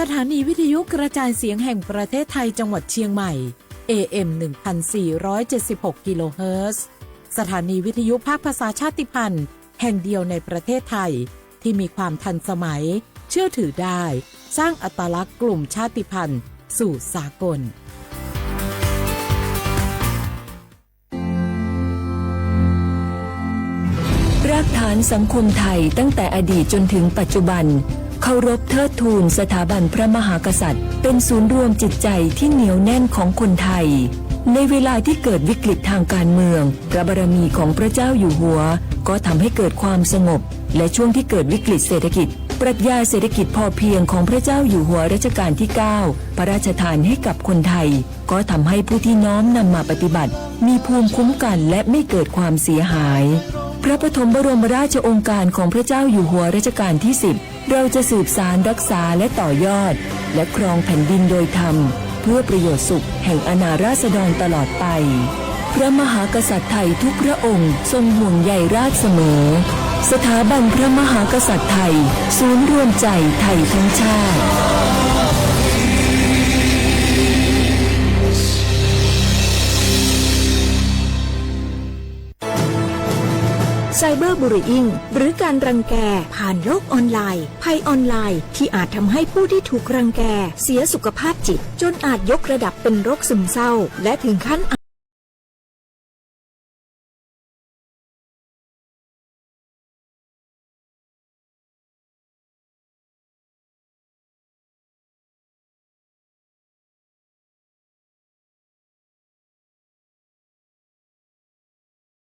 สถานีวิทยุกระจายเสียงแห่งประเทศไทยจังหวัดเชียงใหม่ เอ เอ็ม หนึ่งพันสี่ร้อยเจ็ดสิบหก กิโลเฮิรตซ์ สถานีวิทยุภาคภาษาชาติพันธุ์แห่งเดียวในประเทศไทย ที่มีความทันสมัย เชื่อถือได้ สร้างอัตลักษณ์กลุ่มชาติพันธุ์สู่สากล รากฐานสังคมไทยตั้งแต่อดีตจนถึงปัจจุบัน เคารพเทิดทูนสถาบันพระมหากษัตริย์ เป็นศูนย์รวมจิตใจที่เหนียวแน่นของคนไทย ในเวลาที่เกิดวิกฤตทางการเมือง พระบารมีของพระเจ้าอยู่หัว ก็ทำให้เกิดความสงบ และช่วงที่เกิดวิกฤตเศรษฐกิจ ปรัชญาเศรษฐกิจพอเพียงของพระเจ้าอยู่หัวรัชกาลที่เก้า พระราชทานให้กับคนไทย ก็ทำให้ผู้ที่น้อมนำมาปฏิบัติ มีภูมิคุ้มกันและไม่เกิดความเสียหาย พระปฐมบรมราชโองการของพระเจ้าอยู่หัวรัชกาลที่สิบ เราจะสืบสานรักษาและต่อยอด และครองแผ่นดินโดยธรรม เพื่อประโยชน์สุขแห่งอาณาราษฎรตลอดไป พระมหากษัตริย์ไทยทุกพระองค์ทรงห่วงใยราษฎร์เสมอ สถาบันพระมหากษัตริย์ไทย ศูนย์รวมใจไทยทั้งชาติ Cyberbullying หรือการรังแกผ่านโลกออนไลน์ ภัยออนไลน์ที่อาจทำให้ผู้ที่ถูกรังแกเสียสุขภาพจิต จนอาจยกระดับเป็นโรคซึมเศร้า และถึงขั้น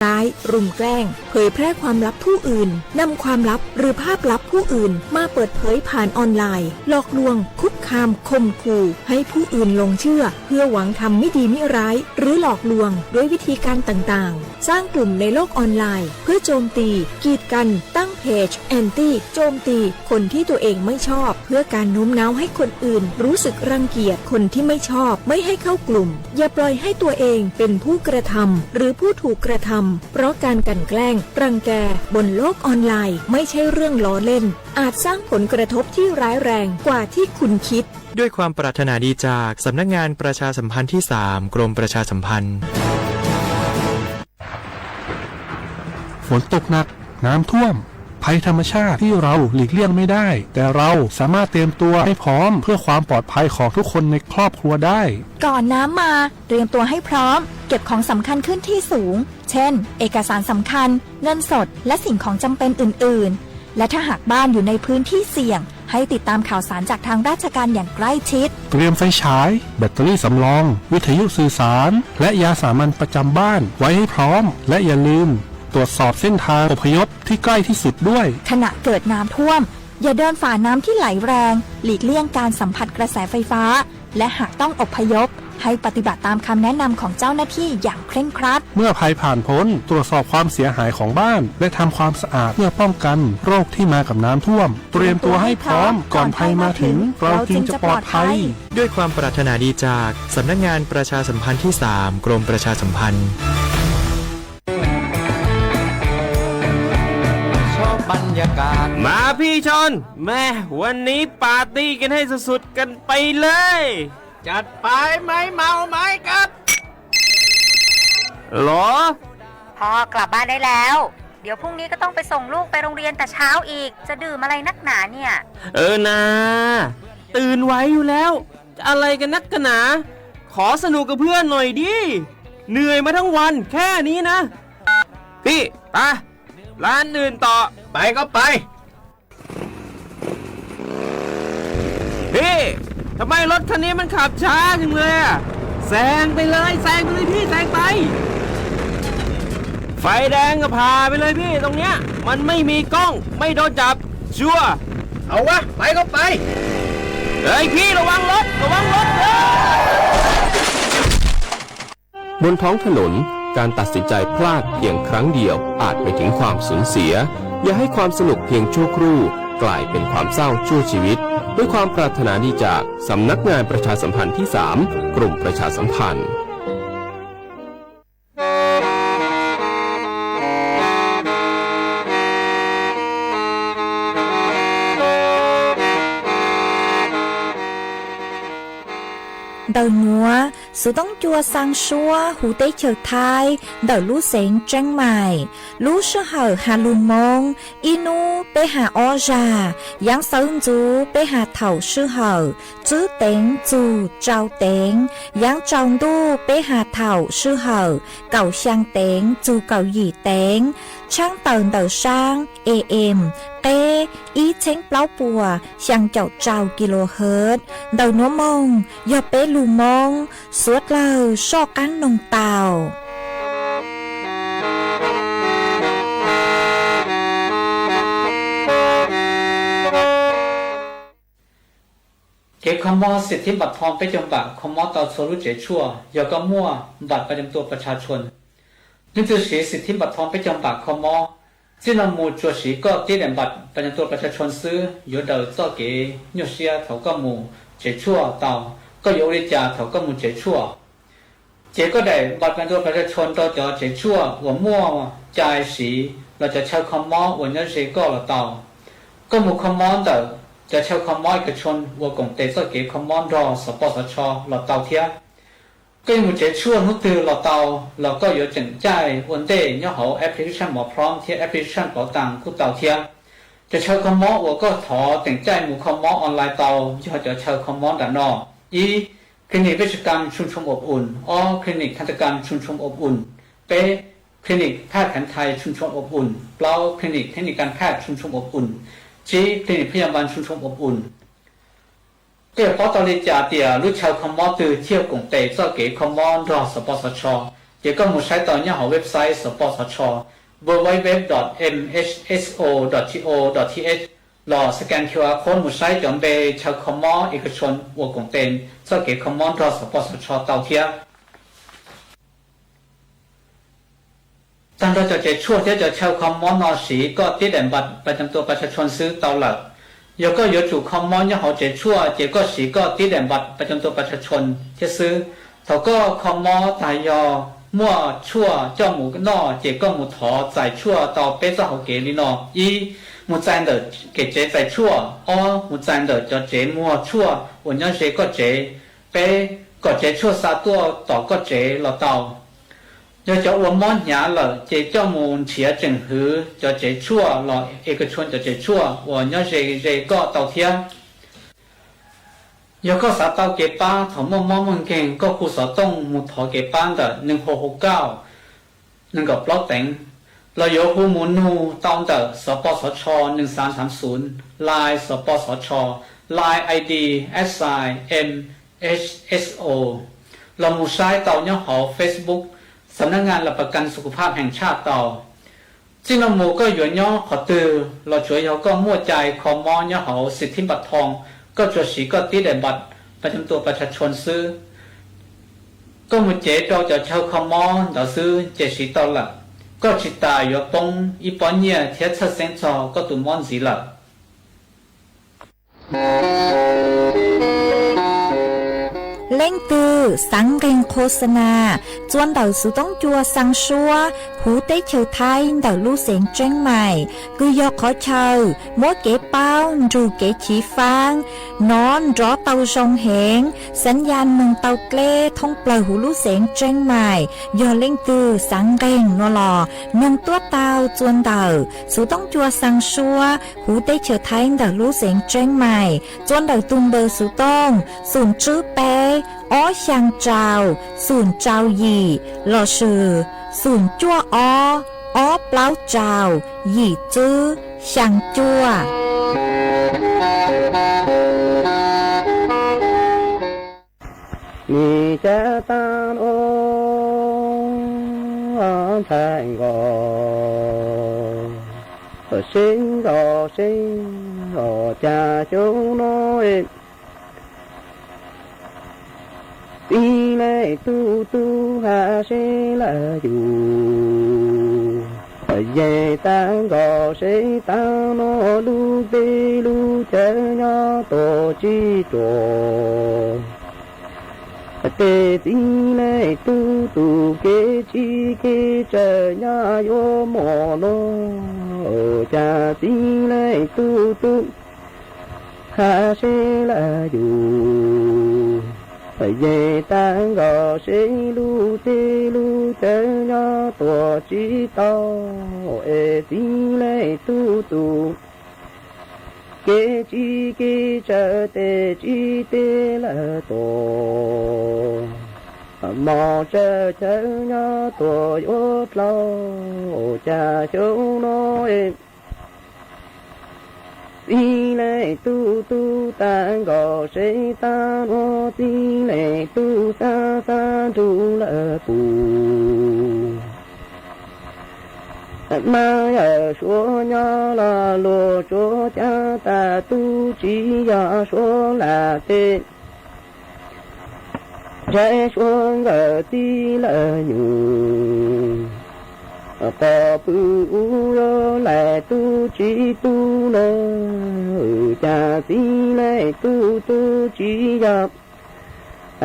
ร้าย รุมแกล้ง เผยแพร่ความลับผู้อื่น นำความลับหรือภาพลับผู้อื่นมาเปิดเผยผ่านออนไลน์ หลอกลวง คุกคาม ข่มขู่ ให้ผู้อื่นหลงเชื่อ เพื่อหวังทำไม่ดีไม่ร้าย หรือหลอกลวงด้วยวิธีการต่างๆ สร้างกลุ่มในโลกออนไลน์ เพื่อโจมตี กีดกัน ตั้งเพจ แอนตี้ โจมตี คนที่ตัวเองไม่ชอบ เพื่อการโน้มน้าวให้คนอื่นรู้สึกรังเกียจ คนที่ไม่ชอบ ไม่ให้เข้ากลุ่ม อย่าปล่อยให้ตัวเองเป็นผู้กระทำ หรือผู้ถูกกระทำ เพราะการกลั่นแกล้ง รังแก บนโลกออนไลน์ ไม่ใช่เรื่องล้อเล่น อาจสร้างผลกระทบที่ร้ายแรงกว่าที่คุณคิด ด้วยความปรารถนาดีจากสำนักงานประชาสัมพันธ์ที่สาม กรมประชาสัมพันธ์ ฝนตกหนัก น้ำท่วม ภัยธรรมชาติที่เราหลีกเลี่ยงไม่ได้ แต่เราสามารถเตรียมตัวให้พร้อมเพื่อความปลอดภัยของทุกคนในครอบครัวได้ ก่อนน้ำมา เตรียมตัวให้พร้อม เก็บของสำคัญขึ้นที่สูง เช่น เอกสารสำคัญ เงินสด และสิ่งของจำเป็นอื่นๆ และถ้าหากบ้านอยู่ในพื้นที่เสี่ยง ให้ติดตามข่าวสารจากทางราชการอย่างใกล้ชิด เตรียมไฟฉาย แบตเตอรี่สำรอง วิทยุสื่อสาร และยาสามัญประจำบ้านไว้ให้พร้อม และอย่าลืมตรวจสอบเส้นทางอพยพที่ใกล้ที่สุดด้วย ขณะเกิดน้ำท่วม อย่าเดินฝ่าน้ำที่ไหลแรง หลีกเลี่ยงการสัมผัสกระแสไฟฟ้า และหากต้องอพยพ ให้ปฏิบัติตามคำแนะนำของเจ้าหน้าที่อย่างเคร่งครัด เมื่อภัยผ่านพ้น ตรวจสอบความเสียหายของบ้าน และทำความสะอาดเพื่อป้องกันโรคที่มากับน้ำท่วม เตรียมตัวให้พร้อมก่อนภัยมาถึง เราจึงจะปลอดภัย ด้วยความปรารถนาดีจากสำนักงานประชาสัมพันธ์ที่สาม กรมประชาสัมพันธ์ มาพี่ชอน แม่ วันนี้ปาร์ตี้กันให้สุดๆกันไปเลย จัดไป ไม้เมาไม้ครับ หรอ พ่อกลับบ้านได้แล้ว เดี๋ยวพรุ่งนี้ก็ต้องไปส่งลูกไปโรงเรียนแต่เช้าอีก จะดื่มอะไรนักหนาเนี่ย เออนา ตื่นไหวอยู่แล้ว จะอะไรกันนักกันหนา ขอสนุกกับเพื่อนหน่อยดิ เหนื่อยมาทั้งวันแค่นี้นะ พี่ ไป ร้านอื่นต่อ ไปก็ไป พี่ ทำไมรถคันนี้มันขับช้าจังเลยอะ แซงไปเลย แซงไปเลยพี่ แซงไป ไฟแดงก็ผ่าไปเลยพี่ ตรงเนี้ย มันไม่มีกล้อง ไม่โดนจับ ชัวร์ เอาวะ ไปก็ไป เฮ้ยพี่ ระวังรถ ระวังรถ เฮ้ย บนท้องถนน การตัดสินใจพลาดเพียงครั้งเดียวอาจไปถึงความสูญเสีย อย่าให้ความสนุกเพียงชั่วครู่กลายเป็นความเศร้าชั่วชีวิต ด้วยความปรารถนาดีจากสำนักงานประชาสัมพันธ์ที่สาม กรมประชาสัมพันธ์ Ntawm nuav, Xuv Toob Cua xaa suab huv teb chaws Thaib ntawm lub xeev Tseeb Maim. Lub sij hawm has lug Moob, ib nub peb has ob zag, yaav sawv ntxuv peb has thaum sij hawm tswb teev txug tsau teev, yaav tsau ntuj peb has thaum sij hawm kaum xyaa teev txug kaum yim teev, tshaab tawm ntawm saab A M qeb ib txheeb plaub puas xyaa caum rau kilohertz. Ntawm nuav moog yog peb lug Moob, suav dlawg soj qaab noog tau. Kev kho mob xim thib npam thoo peb caug npam kho mob tau txhua lub tsev tshuaj yog koj muaj npam pa cam tua pa tsha tshua. Leej twg siv xim thib npam thoo peb caug npam kho mob, txij no mus tsuas siv koj tib daim npam pa cam tua pa tsha tshua xwb yuav daws txoj kev nyuaj siab thaum koj mus tsev tshuaj tau. Koj yuav ua li cas thaum koj mus tsev tshuaj? Ces koj daim npam pa cam tua pa tsha tshua rau cov tsev tshuaj uas muaj cai siv los cov chaw kho mob uas nyob ze koj los tau. Koj mus kho mob ntawm cov chaw kho mob ib ka tshua uas koom tes txoj kev kho mob nrog xov poj xov tsho los tau thiab. Koj yuav mus tsev tshuaj hnub twg los tau, los koj yuav tseem caij ua ntej nyob hauv application Mov Prom thiab application Pauv Taas kuj tau thiab. Cov chaw kho mob uas koj thov tseem caij mus kho mob online tau yog cov chaw kho mob nram no: ib, clinic Vej Tsw Kam Tshum Tshum Ob Um, ob, clinic Tham Tam Kam Tshum Tshum Ob Um, peb, clinic Phaj Khav Thais Tshum Tshum Ob Um, plaub, clinic Theb Nis Kas Phaj Tshum Tshum Ob Um, tsib, clinic Phaj Yas Npas Tshum Tshum Ob Um. Koj yuav paub tau li cas tias lub chaw kho mob twg thiaj koom tes txoj kev kho mob nrog xov poj xov tsho? Ces koj mus saib tau nyob hauv website xov poj xov tsho www dot mhso dot go dot th los scan Q R code mus saib cov npe chaw kho mob ib ka tshua uas koom tes txoj kev kho mob nrog xov poj xov tsho tau thiab. Tag nrho cov tsev tshuaj thiab cov chaw kho mob no siv koj tib daim npam pa cam tua pa tsha tshua xwb tau lawm. Yog koj yuav tsum kho mob nyob hauv tsev tshuaj ces koj siv koj tib daim npam pa cam tua pa tsha tshua thiab xwb. Thaum koj kho mob tag yog muaj tshuaj coj mus noj ces koj mus thov txais tshuaj tau peb txoj hauv kev li no: ib, mus txais ntawm kev tsev txais tshuaj; ob, mus txais ntawm cov tsev muag tshuaj uas nyob ze koj tsev; peb, kom tsev tshuaj xa tuaj tom koj tsev los tau. Yog cov uas mob hnyav lawm ces coj mus nrhiav tseem hwv cov tsev tshuaj los es koj tshuaj cov tsev tshuaj uas nyob ze ze koj tau thiab. Yog koj xav tau kev pab thaum muaj mob muaj nkeeg, koj hu xov tooj mus thov kev pab ntawm neeg hau hau kauj nees nkaum plaub teev, los yuav hu mus nug tau ntawm xov poj xov tsho nees xav xav xum, Line xov poj xov tsho, Line I D at sign M H S O, los mus saib tau nyob hauv Facebook Xam nab ngas las pas kas xu kus phaj heev tshaj tau. Txij no mus koj yuav nyob qhov twg los tsuav yog koj muaj cai kho mob nyob hauv xim thib npam thoo, koj tsuas siv koj tib daim npam pa cam tua pa tsha tshua xwb. Koj mus cev rau cov chaw kho mob ntawd xwb ces siv tau lawm. Koj tsis tas yuav poob ib pob nyiaj thiab txhawj xeeb txog koj tus mob ntxiv lawm. Leej twg xaav nqeeg qhua xa nas txua ntawm xuv toob cua xaa suab huv teb chaws Thaib ntawm lub xeev Tseeb Maim, kws yog qhov chaw muab kev paub nrug kev chiv faab nov nrov tau zoo heev, xaav ya noog tau dleb thoob plawg huv lub xeev Tseeb Maim. Yog leej twg xaav nqeeg no los noog tuab tau txua ntawm xuv toob cua xaa suab huv teb chaws Thaib ntawm lub xeev Tseeb Maim, txua ntawm tug npawb xuv tooj xoom tswb peb ob xyaa rau xoom rau yim lossis xoom cuaj ob ob plaub rau yim tswb xyaa cuaj. Nim cav taag lub ntxhais nkos, seb nkos seb os caag xyoo no tij leej tub tub hab seb lawm yug. Yeej taag nkos seb taag no lub teb lub chaw nyob tog tsib rog. Tej tij leej tub tug kev tsib kev tsawg nyab yuav mog no, caag tij leej tub tub hab seb lawm yug. Yeej tag nkaus seb lub teb lub chaw nyob tuaj tsis tau, es txiv leej tub tus kev tsis kev tsawv tes tsis teb lawm tuaj. Mos tsawv chaw nyob tuaj yuav dlau, cas xyoo no txiv leej tub tub tag nkaus seb tag nuav txiv leej tub xav xav nrug lawm pum. Maj yawm suav nyob los luag tsuas cav tas tub tsis yog suav lam tes, ntshai suav nkawm txib lawm nyuj. Qos pw ub yuav laim tub tsis tub na, cas txiv leej tub tub tsis yog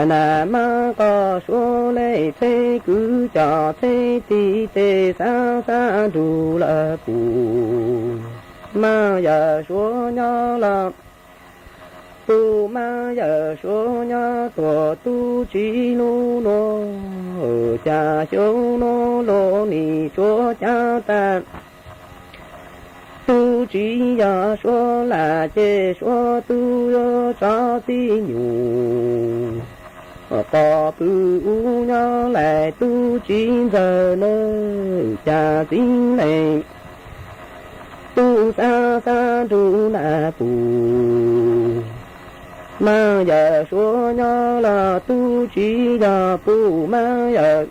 nam mab qos suav leej txheeb kwv cov txheeb tij tes xav xav nrug lawm pum. Maj yawm suav nyob los pum, maj yawm suav nyob tuaj tub tsis hlub nuav, cas xyoo nuav luag nim tsuas cav tas tub tsis yog suav lam ces suav tub yuav tso txib nyuj. Qos pw ub nyob laim tub tsis ntxawg na, cas txiv leej tub xav xav nrug nam pum. Maj yawm suav nyob los tub tsis yog pum, maj yawm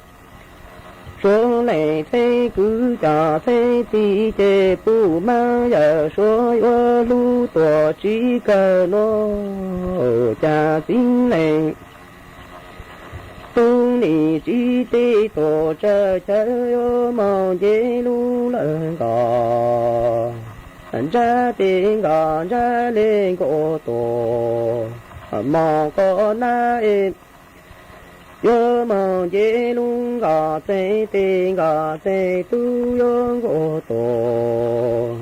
suav leej txheeb kwv cov txheeb tij ces pum, maj yawm suav yuav hlub tuaj tsis kawg nuav, cas txiv leej tub nim tsis teb tuaj tsawv chaw yuav moog nce lug lawm nkos. Ntsab tes nkos ntsab le nkauj tuaj, mos qos nab es yuav moog nce lug nkos txeeg tes nkos txeeg tub yuav nkauj tuaj.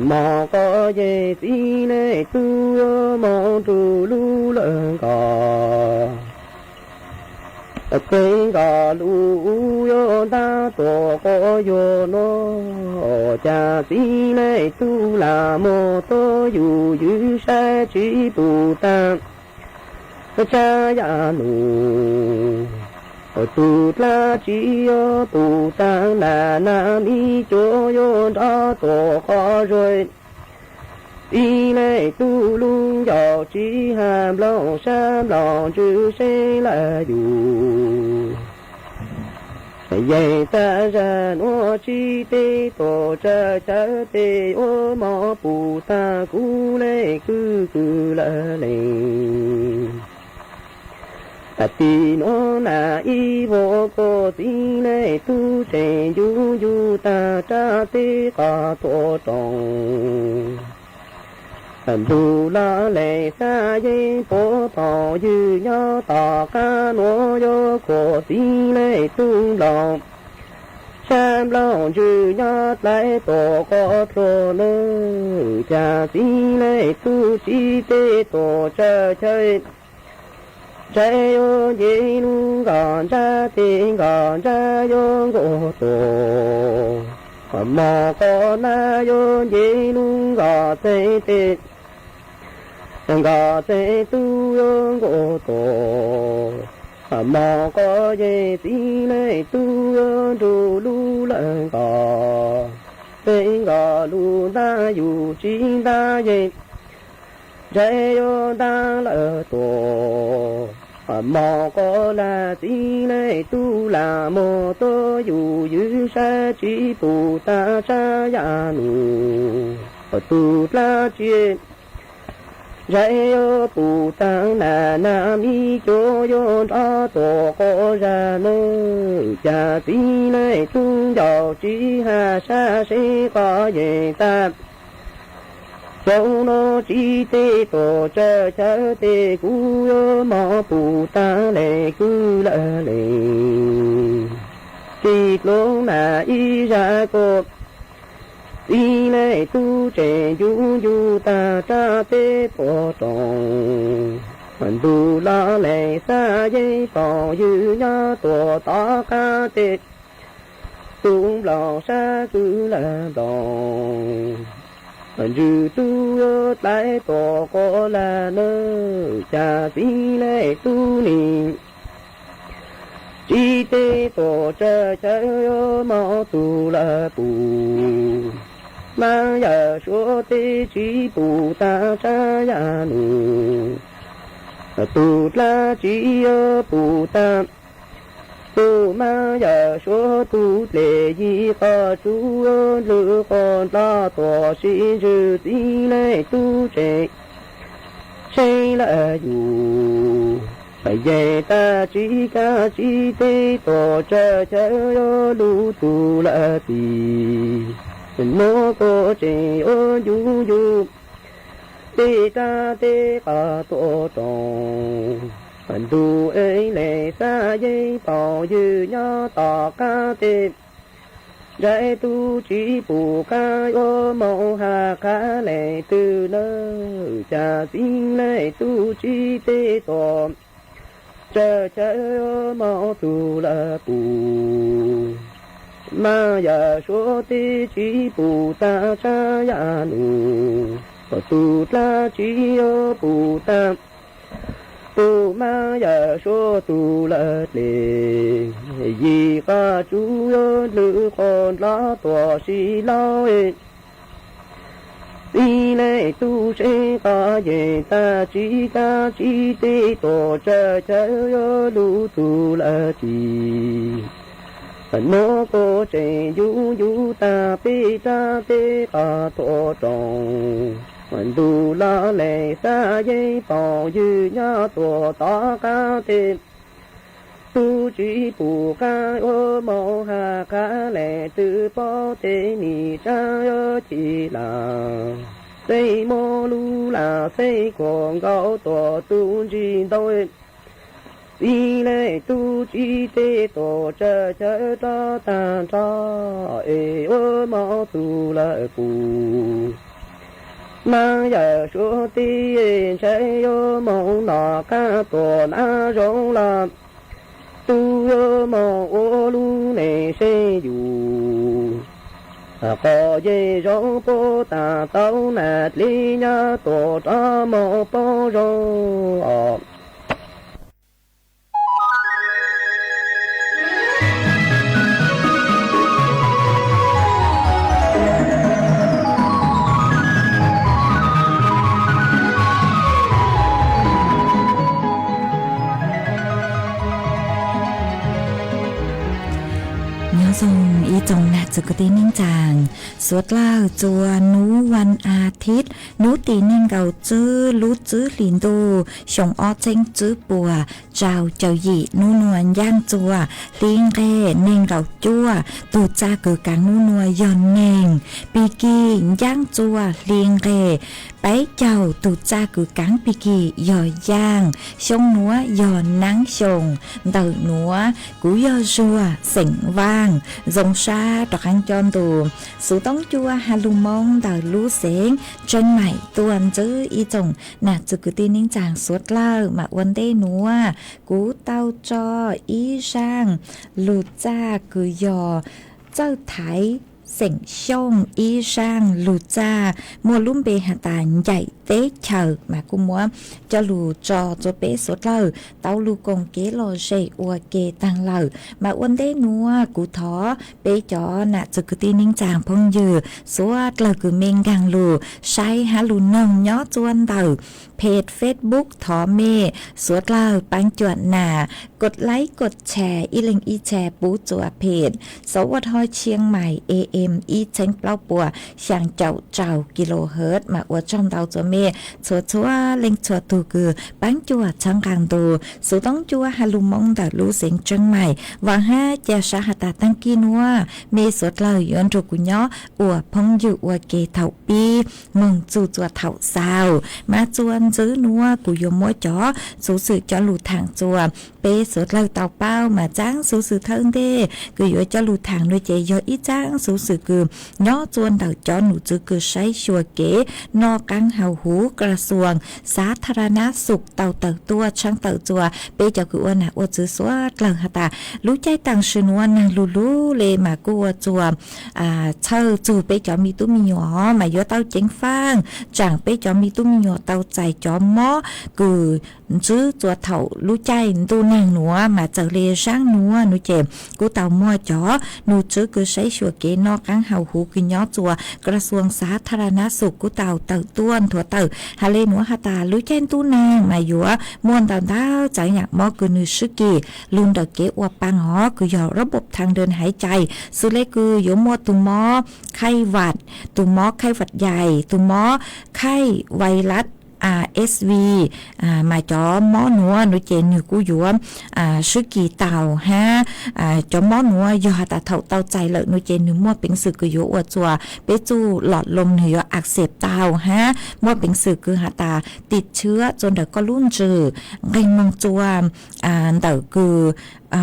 Mos qos yeej txiv leej tub yuav moog nrug lug lawm nkos. Txeeg nkos lug yuav ntab tuaj quas yuag nuav, cas txiv leej tub lam moog tuab yus ywv saib tsis pum taag tsav yaam num. Tug dlaab tsi yuav pum taag nam nam mi cuav yuav nrov tuaj quas zuag. Txiv leej tub lub ncauj tsis has nplooj sab nplooj ntsws seb lawm yus. Yeej tag zag nuav tsis teb tuaj tsawv chaw tes yuav moog pum taag kuv leej kwv kws lawm leej. Tag tim nuav nam ib vuag kuas txiv leej tub tseem ncu ncu taag rab teb qos tuaj roos. Nplug laj lees xab yeeb puab phoom ywg nyob tom qab nuav yuav kuas txiv leej tub nplooj sab nplooj ntsws nyob dlai tuaj quas dluag nawb, cas txiv leej tub tsis teb tuaj tsawv chaw. Ntsab yuav nce lub nkos ntsab tes nkos ntsab yuav nkauj tuaj. Mos qos nab yuav nce lub nkos txeeg tes nkos txeeg tub yuav nkauj tuaj. Mos qos yeej txiv leej tub yuav nrug lug lawm nkos. Txeeg nkos lug ntab yus tsis ntab yeej ntsab yuav ntab lawm tuaj. Mos qos lam txiv leej tub lam moog tuab yus ywv saib tsis pum taag tsav yaam num. Tug dlaab tsi ntsab yuav pum taag nam nam mi cuav yuav nrov tuaj quas zag nawb, cas txiv leej tub ncauj tsis has sab seb qos yeej tag. Xyoo nuav tsis teb tuaj tsawv chaw tes kuv yuav moog pum taag leej kwv lawm leej. Txij dlua nam ib zag kuas txiv leej tub tseem ncu ncu taag rab teb tuaj roos. Ntuj los lees xab yeeb phooj ywg nyob tuaj tom qab teb, tus nplaum sab kwv lawm nplaum. Ntsws tub yuav dlaiv tuaj quas lag nawb, cas txiv leej tub nim tsis teb tuaj tsawg chaw yuav mob tus lawm pum. Mab yawm suav teb tsis pum tag tsab yaj num, tus dlaab tsi yuav pum tag. Tus mab yawm suav tus dlej yim qhov tsuj ntws qhov nrov tuaj sim ntsws txiv leej tub tseem seev lawm yus. Yeej tag tsis kav tsis teb tuaj tsawg chaw yuav lub tug lawm txiv. Nuav kuv tseem yuav ncu ncu peb rab teb qab tuaj roos. Ntuj es lees xab yeeb phooj ywg nyob tom qab teb, ntsais tub tsis pum qab yuav moog has qhab leej twg nawb, cas txiv leej tub tsis teb tuaj tsawg chaw yuav mob tug lawm pum. Mab yawm suav teb tsis pum tag tsab yaj num, tus dlaab tsi yuav pum tag. Tus mab yawm suav tus lawm dlej yim qhov tsuj yuav ntws qhov nrov tuaj sim laub. Txiv leej tub seev qhov yeej tag tsis kav tsis teb tuaj tsawg chaw yuav lub tug lawm txiv. Nuav kuv tseem ncu ncu tag peb rab teb qab tuaj roos. Ntuj los lees xab yeeb phooj ywg nyob tuaj tom qab teb, tub tsis pum qab yuav moog has qhab leej twg, pob teb nim tsaab yuav chim lam, xeeb muab lub lam xeeb kuam nkaus tuaj tug ntsis ntau. Txiv leej tub tsis teb tuaj tsawg chaw rov tag nrho, es yuav mob tug lawm pum. Mab yawm suav teb ntshai yuav moog noj qaab tuaj nab zoo los, tub yuav moog ua lub neej seev yus. Qhov yeej zoo puab taag tau nam dlej nyob tuaj rov moog poob zoo os. Nyob zoo ib tsoom nam txwv kwv tij neej tsaa, suav dlawg txua nub vas as thiv, nub tim neeg nkaum tswb lub tswb hlis ntuj xyoo ob txheeb tswb puas rau caum yim, nub nua ncaaj txua hli nqeg neeg nkaum cuaj, tug txaj kws kaav nub nua yog neeg, pig kig ncaaj txua hli nqeg peb caug, tug txaj kws kaav pig kig yog yaaj, xyoo nuav yog naab xyoo ntawm nuav. Kuv yog Zuag xeem Vaaj, zoo sab rov qaab coj ntu xuv toob cua has lug Moob ntawm lub xeev Tseeb Maim tuaj ntsib ib tsoom nam txwv kwv tij neej tsaa suav dlawg. Mas ua ntej nuav kuv tau tso ib zaaj lug txaj kws yog txawj thaiv xeem Xyooj ib zaaj lug txaj muaj lub npe has tas Ncaim Teb Chaws, mas kuj muab coj lug tso rua peb suav dlawg tau lug koom kev lom zem ua ke taag lawm. Mas ua ntej nuav kuv thov peb cov nam txwv kwv tij neej tsaa phooj ywg suav dlawg kws mej nkaag lug saib hab lug noog nyob txua ntawm page Facebook, thov mej suav dlawg paab cuam nam kos laib kos tshare ib leeg ib tshare pub txua page Sov Ua Thoj Tshiab Mais A M ib txheeb plaub puas xyaa caum rau kilohertz. Mas ua tsaug ntau txua mej txhua txhua leej txhua tug kws paab cuam txhawb nqaa ntu xuv toob cua has lug Moob ntawm lub xeev Tseeb Mais. Vaam hab ca sab has tas taag kig nuav mej suav dlawg yuav nrug kuv nyob ua phooj ywg ua ke thaum pib moog txug txua thaum xaus. Mas txua ntxiv nuav kuv yuav muab cov xuv xwm coj lug thaam txua peb suav dlawg tau paub. Mas txav xuv xwm thawj ntej kws yuav coj lug thaam nuav ces yog ib txav xuv xwm kws nyob txua ntawm cov num txwv kws saib xyuas kev noj qaab haus huv kras xuas xav tha ra nab xum tau tawm tuaj tshaab tawm txua peb cov kws ua nam ua txwv suav dlawg has tas lub caij taam sim nuav naag lug lug le mas kuj ua txua txhawj txug peb cov me tub me nyuam mas yuav tau ceev faaj tsaam peb cov me tub me nyuam tau txais cov mob kws ntswb txua thaum lub caij ntuj naag nuav mas txawm le zaab nuav nuav ces kuj tau muaj cov num txwv kws saib xyuas kev noj qaab haus huv kws nyob txua kras xuas xav tha ra nab xum kuj tau tawm tuaj nthuav tawm has le nuav has tas lub caij ntuj naag mas yuav muaj ntau ntau txav yaam mob kws nwg swb kis lug ntawm kev ua paa hov kws yog rab npom thaag dej haiv cai, xws le kws yuav muaj tug mob khaij vam, tug mob khaij vam yais, tug mob khaij vais las ASV mas cov mob nuav nuav ces nwg kuj yuav swb kis tau hab cov mob nuav yog has tas thaum tau txais lawm nuav ces nwg muaj peev xwm kws yuav ua txua peb txuj lom loo nwg yuav ak xeem tau hab muaj peev xwm kws has tas tim tshiab txua ntawm koj lub ntsws nqeeg moog txua ntawm kws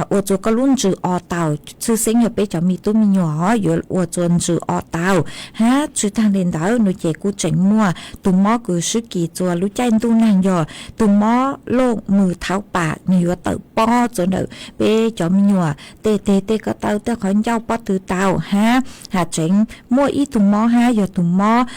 ua txua koj lub ntsws o tau, tshwj xeeb yog peb cov me tub me nyuam hov yuav ua txua ntsws o tau hab tshwj taag le ntawd nuav ces kuj tseem muaj tug mob kws swb kis txua lub caij ntuj naag yog tug mob loj mws thaub pam nwg yuav tawm pob txua ntawm peb cov me nyuam tej teg tej ko taw tej qhov ncauj pob tw tau hab has tseev muaj ib tug mob hab yog tug mob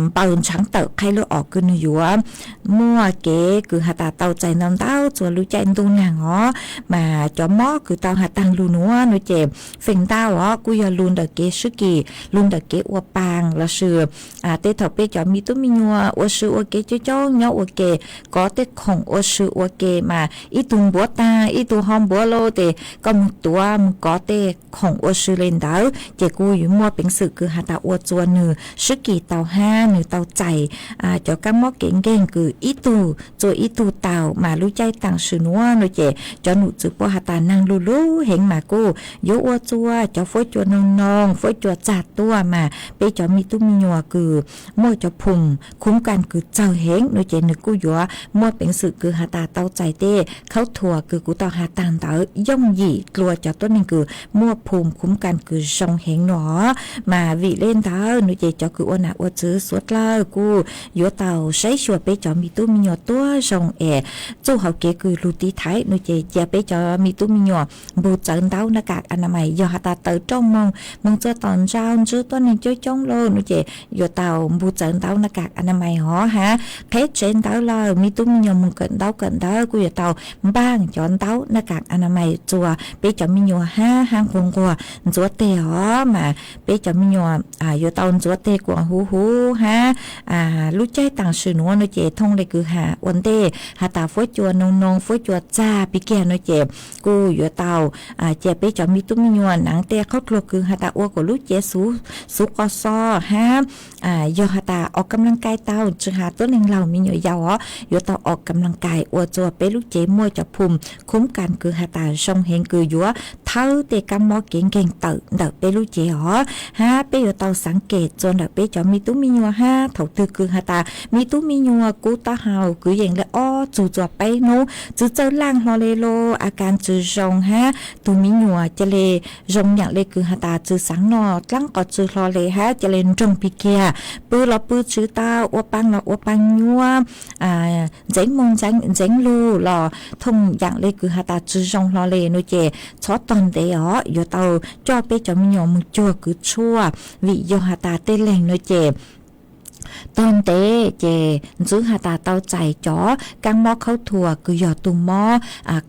npaws ntshaav tawm qhaij lub os kws nwg yuav muaj kev kws has tas tau txais ntau ntau txua lub caij ntuj naag hov mas cov mob kws tau has taag lug nuav nuav ces feem ntau os kuj yog lug ntawm kev swb kis lug ntawm kev ua paa lossis tej thaum peb cov me tub me nyuam ua sw ua ke coob coob nyob ua ke kov tej khoom ua sw ua ke mas ib tug npuav taag ib tug ho npuav lug tes koj moog tuav moog kov tej khoom ua sw le ntawd ces kuj yuav muaj peev xwm kws has tas ua txua nwg swb kis tau hab nwg tau txais cov kaab mob kev nkeeg kws ib tug txua ib tug tau mas lub caij taam sim nuav nuav ces cov num txwv puab has tas naag lug lug heev mas kuj yuav ua txua cov fuab cua noog noog fuab cua txag tuaj mas peb cov me tub me nyuam kws muaj cov phum khuv kas kws txawg heev nuav ces nwg kuj yuav muaj peev xwm kws has tas tau txais tej khaub thuas kws kuv tau has taag ntawd yooj yim dlua cov tuab neeg kws muaj phum khuv kas kws zoo heev nuav mas vim le ntawd nuav ces cov kws ua nam ua txwv suav dlawg kuj yuav tau saib xyuas peb cov me tub me nyuam tuab zoo es txuj hauv kev kws lug tiv thaiv nuav ces cia peb cov me tub me nyuam npug txawv ntaub naj kas anamais yog has tas tawm rooj moog moog txua tom ntsau ntswb tuab neeg coob coob lug nuav ces yuav tau npug txawv ntaub naj kas anamais hov hab qheb tsev ntawd lawm me tub me nyuam moog kawm ntaub kawm ntawv kuj yuav tau npaaj cov ntaub naj kas anamais txua peb cov me nyuam hab hab nquag nquag ntxuav teg hov mas peb cov me nyuam yuav tau ntxuav teg kuas huv huv hab lub caij taam sim nuav nuav ces thooj le kws has ua ntej has tas fuab cua noog noog fuab cua txag pig kiag nuav ces kuj yuav tau cia peb cov me tub me nyuam naav tej qhaub dluag kws has tas ua kuas lub cev xuv qos xo hab yog has tas o kam laj kai tau tsi has tuab neeg laug me nyuam yaus os yuav tau o kam laj kai ua txua peb lub cev muaj cov phum khuv kas kws has tas zoo heev kws yuav thawb tej kaab mob kev nkeeg tawm ntawm peb lub cev os hab peb yuav tau xaav kem txua ntawm peb cov me tub me nyuam hab thaum twg kws has tas me tub me nyuam kub taub hau kwv yees le ob txug txua peb nub tsi txawj laaj hlo le lug a kas tsi zoo hab tug me nyuam ca le zoo yaam le kws has tas tsi xaav noj dlaab qos tsi hlo le hab ca le nroog pig kiag pw los pw tsi tau ua paa los ua paa nyuab ntxeev moog ntxeev lug los thooj yaam le kws has tas tsi zoo hlo le nuav ces txhob tog ntev os yuav tau coj peb cov me nyuam moog cuag kws tshuaj vim yog has tas tej leeg nuav ces tog ntev ces ntxwv has tas tau txais cov kaab mob khaub thuas kws yog tug mob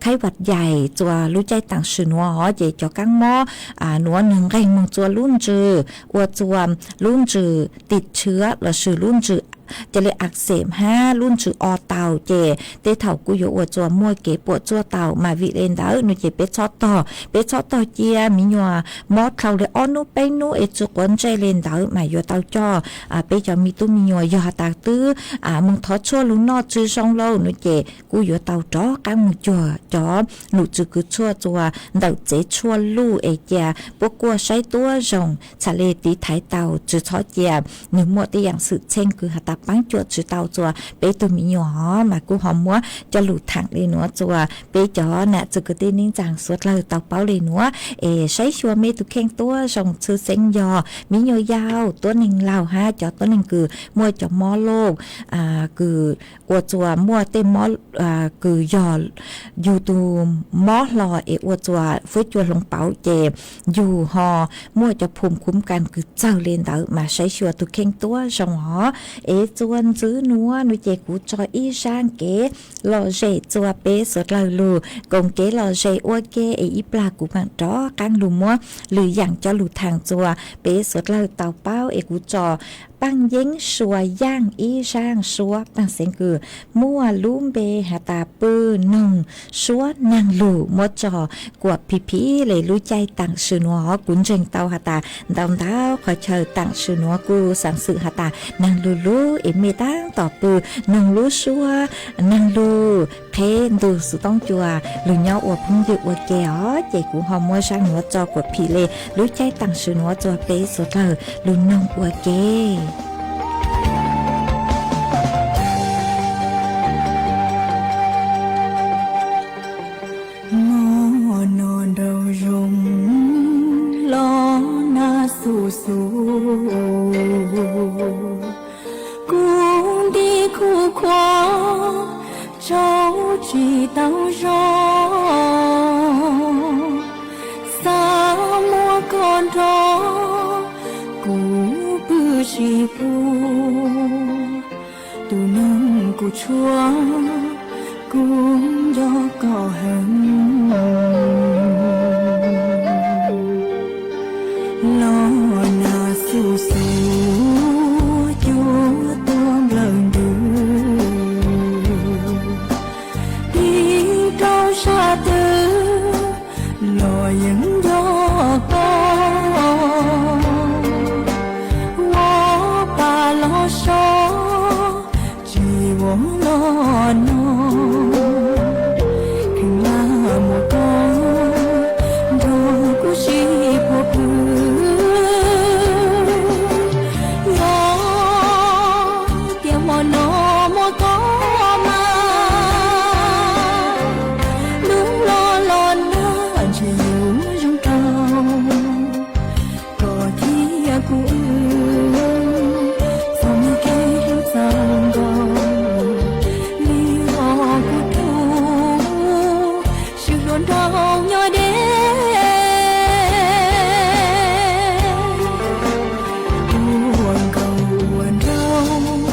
khaib vam yais txua lub caij taam sim nuav os ces cov kaab mob nuav nwg nqeeg moog txua lub ntsws ua txua lub ntsws tim tshiab lossis lub ntsws ca le ak xem hab lub ntsws o tau ces tej thaum kuj yuav ua txua muaj kev puam tsuaj tau mas vim le ntawd nuav ces peb txhob tog peb txhob tog cia me nyuam mob dlhau le ob nub peb nub es tsi quav ntsej le ntawd mas yuav tau coj peb cov me tub me nyuam yog has tas twb moog thov tshuaj lug noj tsi zoo lauj nuav ces kuj yuav tau rov qaab moog cuag cov num txwv kws tshuaj txua ntawm tsev tshuaj luj es cia puab kuaj saib tuab zoo txhad le tiv thaiv tau tsi txhob cia nwg muaj tej yaam xwm txheej kws has tas paab cuam tsi tau txuas peb tug mi nyuam os, mas kuj ho muab cov lug thaam le nuav txuas peb cov nam txwg kwv tij neej tsaa suav dlawg tau paub le nuav. Es saib xyuas mej tug kheej tuab zoo tshwj xeeb yog mi nyuam yaus, tuab neeg laug hab cov tuab neeg kws muaj cov mob loj, kws ua txuas muaj tej mob kws yog yug tug mob hlo es ua txuas fuab cua hloov pauv ces yug ho muaj cov phum khuv kas kws txawg le ntawd mas saib xyuas tug kheej tuab zoo os. Es txuas ntxiv nuav nuav ces kuv tso ib zaaj kev lom zem txuas peb suav dlawg lug koom kev lom zem ua ke es ib plag kuv maam rov qaab lug muab lwm yaam coj lug thaam txuas peb suav dlawg tau paub. Es kuv tso paaj yeeb suas yaaj ib zaaj suab paaj xeev kws muaj lub npe has tas pw noog suab naag lug, muab tso kuas phim phim le lub caij taam sim nuav. Kuv ntseeg tau has tas ntau ntau qhov chaw taam sim nuav kuj xaav xwm has tas naag lug lug es mej taab tom pw noog lub suab naag lug qheb ntug xuv toob cua lug nyob ua phooj ywg ua ke os. Ces kuv ho muab zaaj nuav tso kuas phim le lub caij taam sim nuav txuas peb suav dlawg lug noog ua ke. Mob no nraum zoov los nag xu xu, kuv nti khuv khuav tsaug tsis tau zoo, xav muab koj nrog kuv pw sib pub. Tus neeg kuv tshuav, kuv nco koj heev. Los nag xu xu, cua tuag nplawg ntws, tig rau sab twg los yeej nco koj. Ua pa los so, tsis ua los no, kheev lam muab koj nrog kuv sib puag pw. Yog tias hmo no muaj koj mas, hnub no los nag ntshe yuav zoo rau. Koj thiab kuv wb, txoj me kev hlub txaus nkaus li, ho kuv rub sib hlub nrog nyob deb. Ua nkauj ua nraug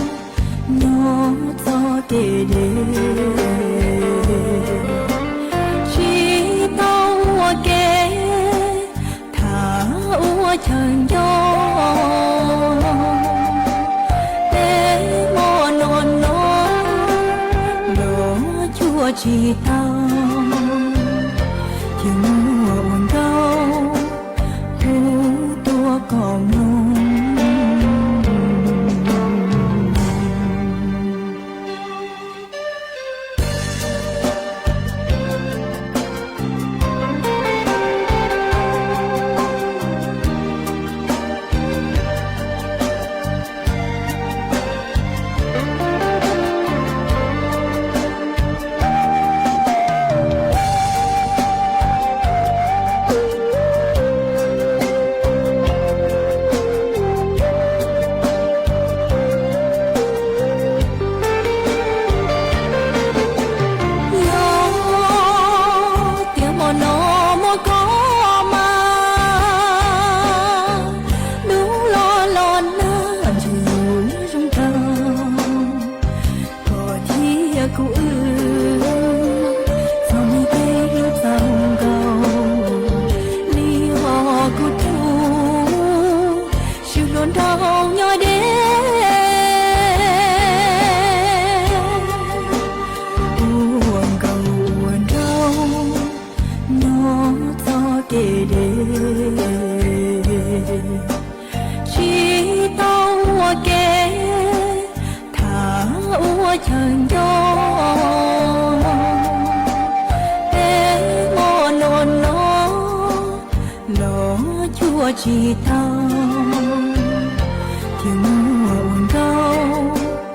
nyob txoj kev deb, tsis tau ua ke tham ua chaw nco. Peb hmo no no los cuag tsis tau, thiaj muaj ua nkauj hu tuaj kom mloog. Yog tias hmo no muaj koj mas, hnub no los nag ntshe yuav zoo rau. Koj thiab kuv wb, txoj me kev hlub txaus nkaus li, ho kuv rub sib hlub nrog nyob deb. Ua nkauj ua nraug nyob txoj kev deb, tsis tau ua ke tham ua chaw nco. Peb hmo no no los cuag tsis tau, thiaj muaj ua nkauj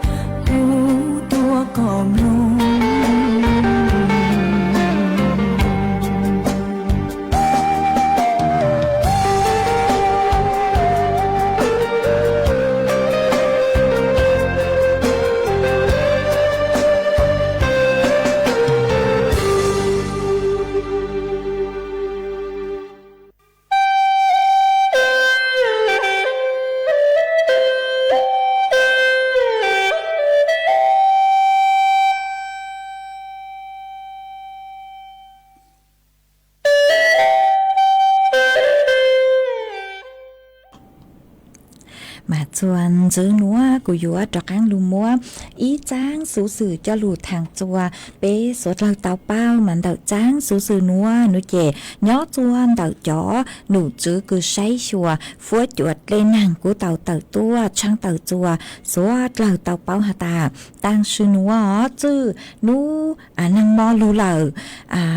Txuas ntxiv nuav kuv yuav rov qaab lug muab ib txaab xuv xwm coj lug thaam txug peb suav dlawg tau paub mas ntawm txaab xuv xwm nuav nuav ces nyob txug ntawm cov num tswv kws saib xyuas fuab cua dlej naag kuj tau tawm tuaj tshaab tawm txug suav dlawg tau paub has tas, taam sim nuav txwj nub naag mo lug lawm,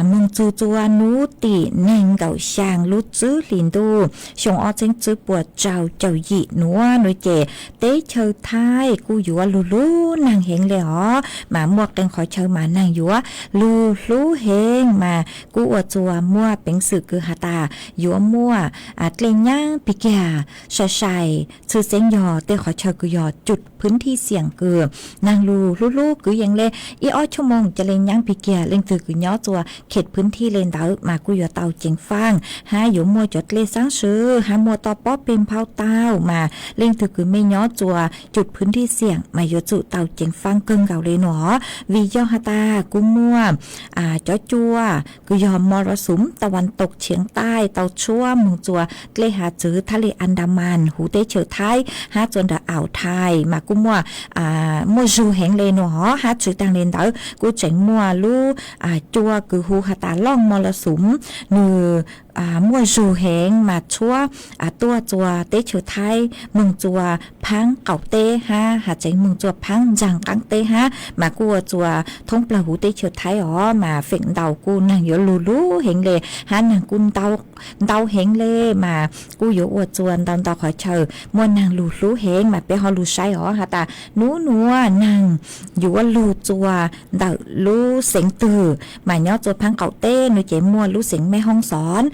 moog txug txuas nub tim neeg nkaum xyaa lub tswv hli ntuj xyoo ob txheeb tswv puas rau caum yim nuav nuav ces teb chaws Thaib kuj yuav lug hlub naag heev le os, mas muaj qee qhov chaw mas naag yuav lug hlub heev mas kuj ua txuas muaj peev xwm kws has tas yuav muaj dlej nyaab pig kiag sai sai, tshwj xeeb yog tej qhov chaw kws yog cug phwv thij xiam kws naag lug hlub hlub kwv yees le ib ob choj moos ca le nyaab pig kiag. Leej twg kws nyob txuas khem phwv thij le ntawd mas kuj yuav tau ceev faaj hab yuav muaj cov dlej xaab swv hab muaj toj pob peg nphau tau mas leej twg kws mej nyob txuas cug phwv thij xiam mas yuav tsum tau ceev faaj kawg nkaus le nuav. Vim yog has tas kuj muaj cov cua kws yog mor xuv ta vas toog tshiav taij tau tshuab moog txuas dlej hav txwv thab le Andaman huv teb chaws Thaib hab txuas nram Aauv Thaij mas kuj muaj muaj zug heev le nuav hab tshwm taag le ntawd kuj tseem muaj lub cua kws hu has tas looj mor xuv, nwg muaj zug heev mas tshuab tuaj txuas teb chaws Thaib moog txuas phaab qaum teb hab has tseev moog txuas phaab ntsaag qaab teb hab mas kuj ua txuas thoob plawg huv teb chaws Thaib os mas feem ntau kuj naag yuav lug hlub heev le hab naag kuj ntau heev le mas kuj yuav ua txuas ntau ntau qhov chaw muaj naag lug hlub heev mas peb ho lug saib os has tas nub nuav naag yuav lug txuas ntawm lub xeev twg mas nyob txuas phaab qaum teb nuav ces muaj lub xeev Mej Hoob Xov,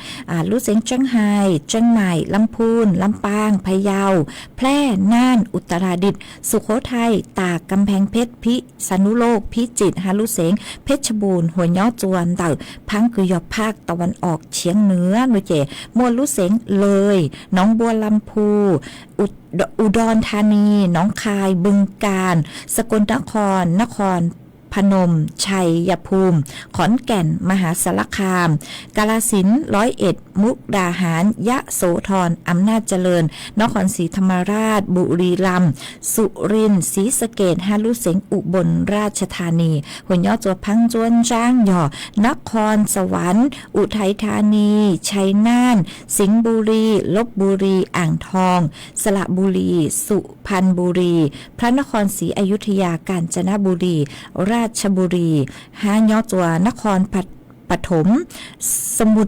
lub xeev Tseeb Hais, Tseeb Maim, Lab Phooj, Lab Paaj, Phaj Yau, Phlej, Naj, Utaladit, Sukhothaij, Taag, Kam Pheej Phej, Phij Xa Nub Loj, Phij Txit hab lub xeev Phej Tshaj Npuj huas nyob txuas ntawm phaab kws yog phaj ta vas om tshiav nuav nuav ces muaj lub xeev Lawj, Noov Npua Lam Phu, Udon Thani, Noov Khai, Npwg Kaas, Sa Kol Nab Khon, Nab Khon Pha Noom, Tshais Ya Phoom, Khov Kaem, Ma Has Sarav Kaam, Ka La Xiv, Lob Ej, Mub Da Haav, Yas Xov Thon, Am Naj Jal Lees, Nab Khon Xi Tham Ma Raj, Bu Ri Lam, Su Rin, Xi Sa Kes hab lub xeev Us Npos Raj Tha Nis huas nyob txuas phaab ntsuab ntsaab yog Nab Khon Sa Vas, Us Thai Tha Nis, Tshai Naj, Xeev Bu Ri, Lop Bu Ri, Aam Thoo, Sa Ra Bu Ri, Su Phan Bu Ri, Phra Nab Khon Xi A Yus Tha Yas, Kaam Tsa Nab Bu Ri, Raj Tshab Bu Ri hab nyob txuas Nab Khon Pha Thoom, Sa Mum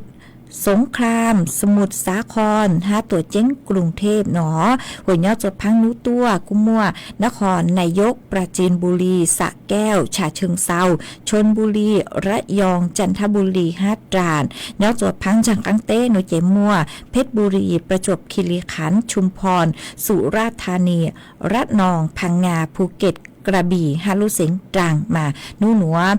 Soov Kaam, Sa Mum Xav Khon hab Tuam Ceeb Koom Thej nuav huas nyob txuas phaab nub tuaj kuj muaj Nab Khon Nai Yov, Pra Tsin Bu Ri, Sam Kev, Tshas Tsheej Xau, Tshon Bu Ri, Rab Yoos, Jan Thab Bu Ri hab Raas nyob txuas phaab ntsaag qaab teb nuav ces muaj Phej Bu Ri, Pra Tsuam Kis Lis Khas, Tshum Phon, Su Raj Tha Nis, Rab Noos, Pha Ngas, Phu Ket, Kra Bis hab lub xeev Raas mas nub nuav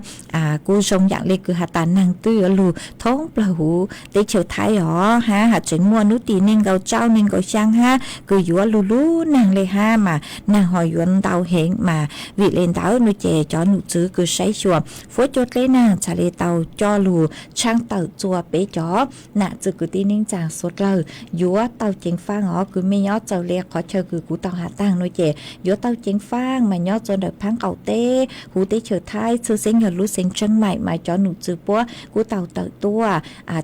kuj zoo yaam le kws has tas naag twb yuav lug thoob plawg huv teb chaws Thaib os hab has tseem muaj nub tim neeg nkaum rau neeg nkaum xyaa hab kws yuav lug hlub naag le hab mas naag ho yuav ntau heev mas vim le ntawd nuav ces cov num tswv kws saib xyuas fuab cua dlej naag txhad le tau coj lug tshaab tawm txuas peb cov nam txwv kwv tij neej tsaa suav dlawg yuav tau ceev faaj os kws mej nyob txawv le qhov chaw kws kuv tau has taag nuav ces yuav tau ceev faaj mas nyob txuas ntawm phaab qaum teb huv teb chaws Thaib txhwj xeeb yog lub xeev Tseeb Maim mas cov num tswv puab kuj tau tawm tuaj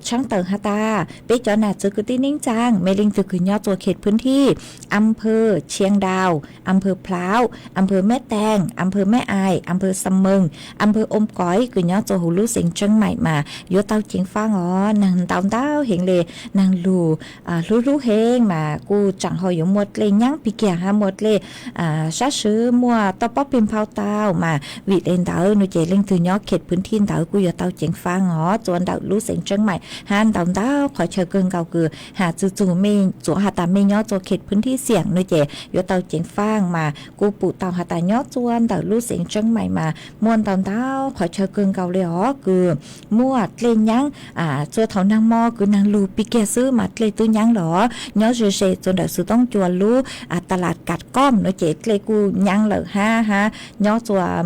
tshaab tawm has tas peb cov nam txwv kwv tij neej tsaa mej leej twg kws nyob txuas khem phwv thij, Am Phw Tshiang Dau, Am Phw Phlauv, Am Phw Meb Tees, Am Phw Meb Ais, Am Phw Xam Meeg, Am Phw Om Koiv kws nyob txuas huv lub xeev Tseeb Maim mas yuav tau ceev faaj os naag ntau ntau heev le naag lug hlub hlub heev mas kuj tsaam ho yuav muaj dlej nyaab pig kiag hab muaj dlej sab swv muaj toj pob peg nphau tau mas vim le ntawd nuav ces leej twg nyob khem phwv thij ntawd kuj yuav tau ceev faaj os txuas ntawm lub xeev Tseeb Maim hab ntau ntau qhov chaw kawg nkaus kws has txug txug mej txuav has tas mej nyob txuas khem phwv thij xiam nuav ces yuav tau ceev faaj mas kuj pum tau has tas nyob txuas ntawm lub xeev Tseeb Maim mas muaj ntau ntau qhov chaw kawg nkaus le os kws muaj dlej nyaab txuas thaum naag mo kws naag lug pig kiag xwb mas dlej twb nyaab los nyob ze ze txuas ntawm Xwm Toob Cua lub ta las Kas Koom nuav ces dlej kuj nyaab lawm hab hab nyob txuas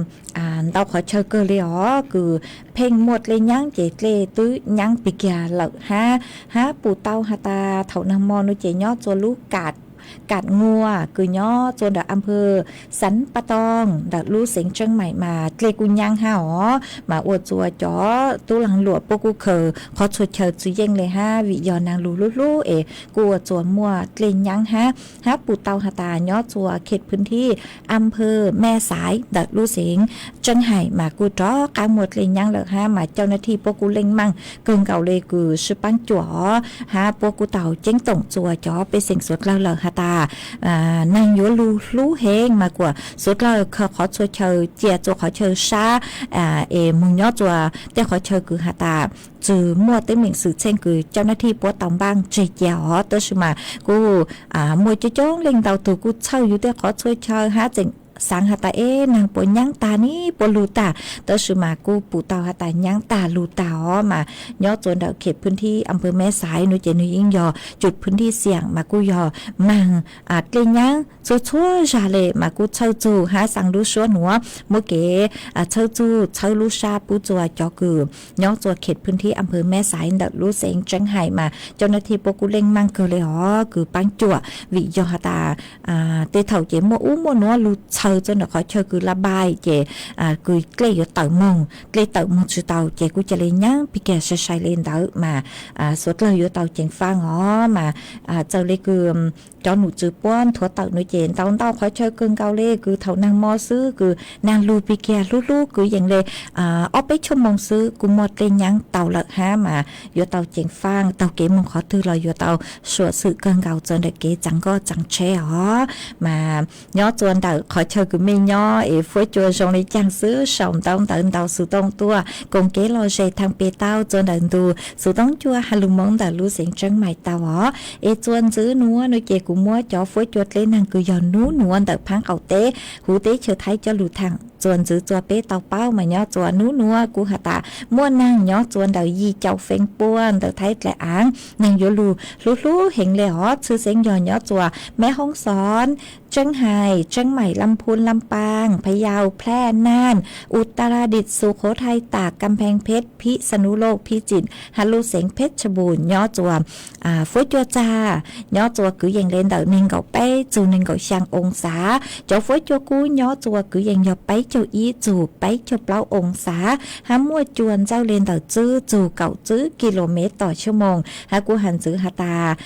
ntau qhov chaw kawg le os kws pheej muaj dlej nyaab ces dlej twb nyaab pig kiag lawm hab hab pum tau has tas thaum naag mo nuav ces nyob txuas lub Kas Kam Nguas kws nyob txua ntawm a phawj Xav Paj Tooj ntawm lub xeev Tseeb Maim mas dlej kuj nyaab hab os, mas ua txua cov tub laag luam puab kuj khaws qhov txhua chaw txwv yeej le hab vim yog naag lug hlub hlub es kuj ua txua muaj dlej nyaab hab, hab pum tau has tas nyob txua kheem phwj thib a phawj Mej Xaiv ntawm lub xeev Tseeb Maim mas kuj rov qaab muaj dlej nyaab lawm hab mas cau naj thij puab kuj leej maaj kawg nkaus le kws sib paab cuam os hab puab kuj tau ceeb toom txua cov pej xeem suav dlawg lawm has tas naag yuav lug hlub heev mas kuas suav dlawg khaws qhov txhua chaw cia txua qhov chaw sab es moog nyob txua tej qhov chaw kws has tas txwm muaj teeb meem xwm txheej kws cau naj thij puab tau npaaj tseg cia os. Tab sis mas kuj muaj coob coob leej ntau tug kuj txhawj yug tej qhov txhua chaw hab tseem xaav has tas eb naag puas nyaab tag ne puas lug tag, tab sis mas kuj pum tau has tas nyaab tag lug tag os mas nyob txua ntawm kheem phwj thib a phawj Mej Xaiv nuav ces nwg yeej yog cov phwj thib xiam mas kuj yog maag dlej nyaab txhua txhua zag le mas kuj txhawj txug hab xaa lub suab nuav muab kev txhawj txug txhawb lub sab pub txua cov kws nyob txua kheem phwj thib a phawj Mej Xaiv ntawm lub xeev Tseeb Maim mas cau naj thij puab kuj leej maaj kawg le os kws paab cuam vim yog has tas tej thaum ces muaj ub muaj nuav lug txhawv txua ntawm qhov chaw kws la npais ces kws dlej yuav tawm moog, dlej tawm moog tsi tau ces kuj ca le nyaab pig kag sai sai le ntawd mas suav dlawg yuav tau ceev faaj os mas txawm le kws cov nom tswv puab nthuav tawm nuav ces ntau ntau qhov chaw kawg nkaus le kws thaum naag mo xwb kws naag lug pig kag hlub hlub kwv yees le ob peb tshuaj moos xwb kuj muaj dlej nyaab tau lawm hab mas yuav tau ceev faaj taug kev moog qhov twg los yuav tau suam xwm kawg nkaus txua ntawm kev txaav nkoj txaav tsheb os mas nyob txua ntawm qhov chaw kws mej nyob es fuab cua zoo le caag xwb sau ntawv ntawv ntaus xuv tooj tuaj koom kev lom zem thaam pem tau txua ntawm ntu xuv tooj cua has lug Moob ntawm lub xeev Tseeb Maim tau os. Es txua ntxiv nuav nuav ces kuv muab cov fuab cua dleb naag kws yog nub nuav ntawm phaab qaum teb huv teb chaws Thaib coj lug thaam txua ntxiv txua peb tau paub mas nyob txua nub nuav kuj has tas muaj naag nyob txua ntawm yim caum feem pua ntawm Thaib dlaim aav, naag yuav lug hlub hlub heev le os. Txhwj xeeb yog nyob txua Meb Hoob Xoob, Tseeb Hais, Tseeb Maim, Lam Phun, Lam Paaj, Pha Yau, Plab, Naaj, Utaradit, Xu Khov Thai, Tam, Kam Pheej Peb, Phib Xa Nub Loj, Phib Tsim, has lub xeev Pheb Tshaj Npum nyob txua fuab cua txag nyob txua kwv yees le ntawm neeg nkaum peb txug neeg nkaum xyaa oo xav. Cov fuab cua kub nyob txua kwv yees yog peb caug ib txug peb caug plaub oo xav hab muaj cua ntxawj le ntawm tsib txug kaum tsib kis lus mev tom xuab moos hab kuj has ntxiv has tas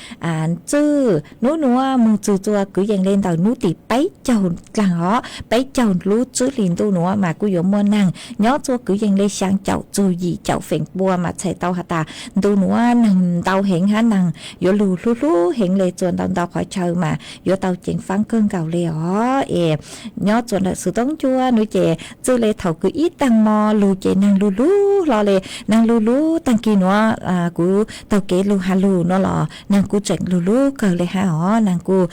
txwj nub nuav moog txug txua kwv yees le ntawm nub tim peb caug dlaag os peb caug lub tsib hlis ntuj nuav mas kuj yuav muaj naag nyob txua kwv yees le xyaa caum txug yim caum feem pua mas txhais tau has tas ntu nuav naag ntau heev hab naag yuav lug hlub hlub heev le txua ntau ntau qhov chaw mas yuav tau ceev faab kawg nkaus le os. Es nyob txua ntawm xuv tooj cua nuav ces txwj le thaum kws ib taag mo lug ces naag lug lug hlo le, naag lug lug taag kis nuav kuv taug kev lug has lug nuav los naag kuj tseem lug lug kawg le hab os. Naag kuj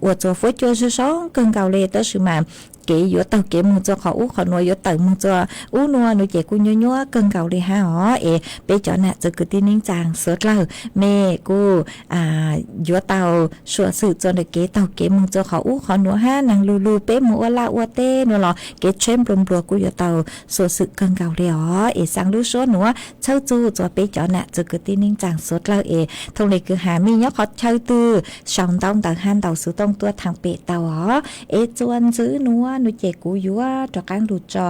ua txua fuab cua zoo zoo kawg nkaus le tab sis mas kev yuav taug kev moog txua qhov ub qhov nuav yuav tawm moog txua ub nuav nuav ces kuj nyuaj nyuaj kawg nkaus le hab os. Es peb cov nam txwv kwv tij neej tsaa suav dlawg mej kuj yuav tau suam xwm txua ntawm kev taug kev moog txua qhov ub qhov nuav hab naag lug lug peb moog ua laj ua teb nuav los kev tsheb nplua nplua kuj yuav tau suam xwm kawg nkaus le os. Es xaa lub suab nuav txhawb txug txua peb cov nam txwv kwv tij neej tsaa suav dlawg es thooj le kws has mej nyob qhov chaw twg sau ntawv ntawv hab ntaus xuv tooj tuaj thaam pem tau os. Es txua ntxiv nuav nuav ces kuv yuav rov qaab lug tso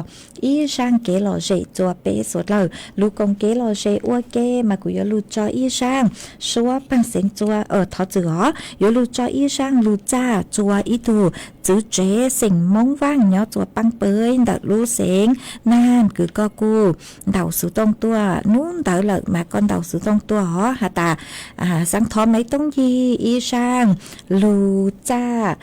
ib zaaj kev lom zem txua peb suav dlawg lug koom kev lom zem ua ke mas kuv yuav lug tso ib zaaj suab paaj xeev txua thov txwm os, yuav lug tso ib zaaj lug txaj txua ib tug txwv tsev xeem Moob Vaaj nyob txua paab peb ntawm lub xeev Naaj kws koj kuj ntaus xuv tooj tuaj nub ntawd lawm mas koj ntaus xuv tooj tuaj os has tas xaav thov maiv toob yig ib zaaj lug txaj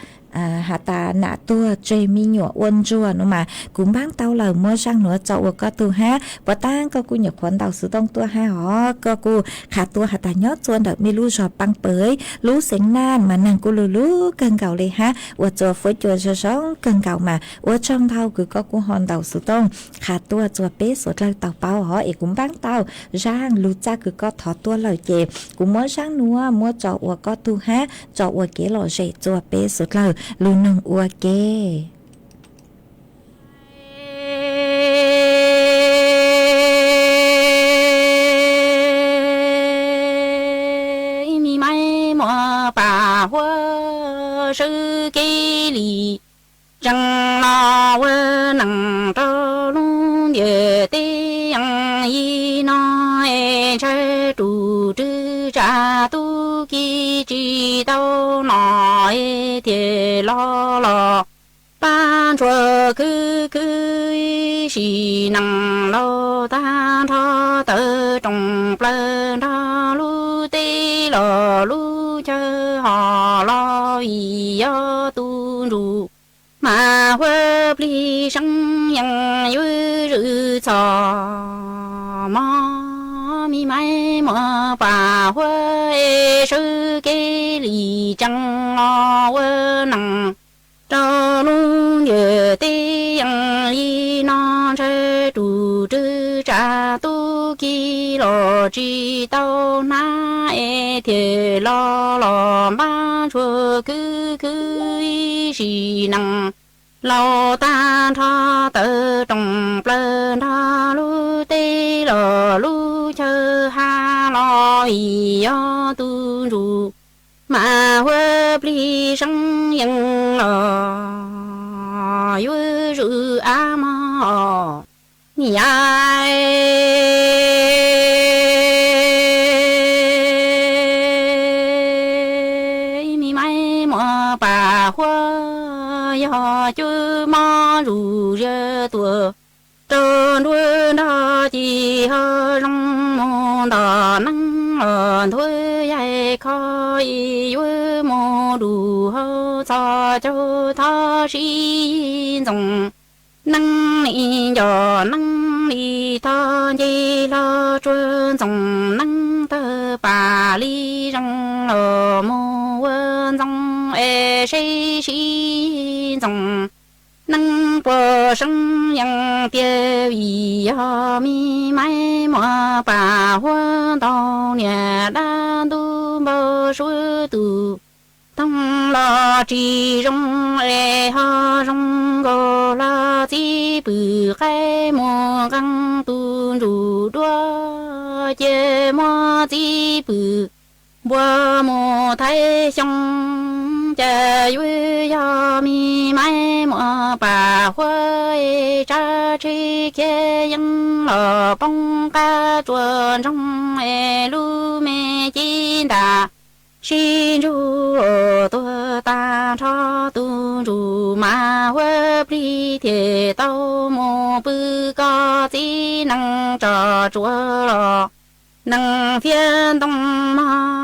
has tas nam tuag tseg me nyuam ua ntsuag nuav mas kuv npaab tau lawm, muab zaaj nuav tso ua koj tug hab. Puav taag koj kuj nyuam qhuav ntaus xuv tooj tuaj hab os, koj kuj qha tuaj has tas nyob txua ntawm mej lub zog paab peb lub xeev Naaj mas naag kuj lug lug kawg nkaus le hab, ua txua fuab cua zoo zoo kawg nkaus mas ua tsaug ntau kws koj kuj ho ntaus xuv tooj qha tuaj txua peb suav dlawg tau paub os. Es kuv npaab tau zaaj lug txaj kws koj thov tuaj lawm ces kuv muab zaaj nuav muab tso ua koj tug hab tso ua kev lom zem txua peb suav dlawg lug noog ua ke. sawb kev li tsees los ua neej rau lub ntiaj teb yeej yig no es ntshai tus rwg tsam tub ki tsis tau no es thiaj los los pab ntshua khwb khwb ib sim neej laus tag nrho tawm rooj plaws nrog lub teb los lub chaw ho los vim yog tus ntsuj mas huab plig seeb yeej yuav zwm txhos mog. Me mais muaj pam huab es sawv kev li tsees los ua neej rau lub ntiaj teb yeej li no ntshai tus rwg tsam tub ki los tsis tau hnab es thiaj los los npab ntshua khwb khwb ib sim neej laus tag nrho tawm rooj plaws nrog lub teb los lub chaw ha los vim yog tus ntsuj mas huab plig seeb yeej los yuav zwm av mog. Niam, me mais muaj pam huab yog cuab mob zuj zus tuaj rau nruab nrog ci ho zoo mus nto neeb los nthuav yaig kho ib yuav mus dub hau txhos caug thov sib ntxoov neeb li nco neeb li thov nce hlo tsuag ntxoov neeb tawg pam li zees los mus ua ntxoov es seb sib ntxoov neeb puas seeb yeej tiag vim yog me mais muaj pam huab ntau niam dab ntub npau suav tus toog los tsis zoo es ho zoo nkaus hlo txij pwm qaib mus nqee tus ntsuj duab cia muab txij pwm npua mus thaij xyoo cas yuav yog me mais muaj pam huab es tsab tsheb khiav yeeb los poob qab tsuas ntsoog es lub me cev ntas sib ntsug tuag tag nrho tus ntsuj mas huab plig thiaj tau mus pw koj txiv neej tso tsuav los neej fiab ntoo mog.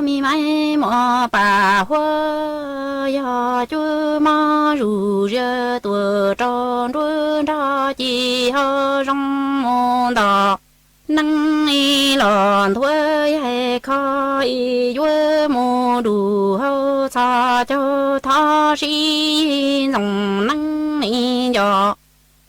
Me mais muaj pam huab yog cuab mob zuj zus tuaj rau nruab nrog ci ho zoo mus nto neeb li los nthuav yaig kho ib yuav mus dub hau txhos caug thov sib ntxoov neeb li nco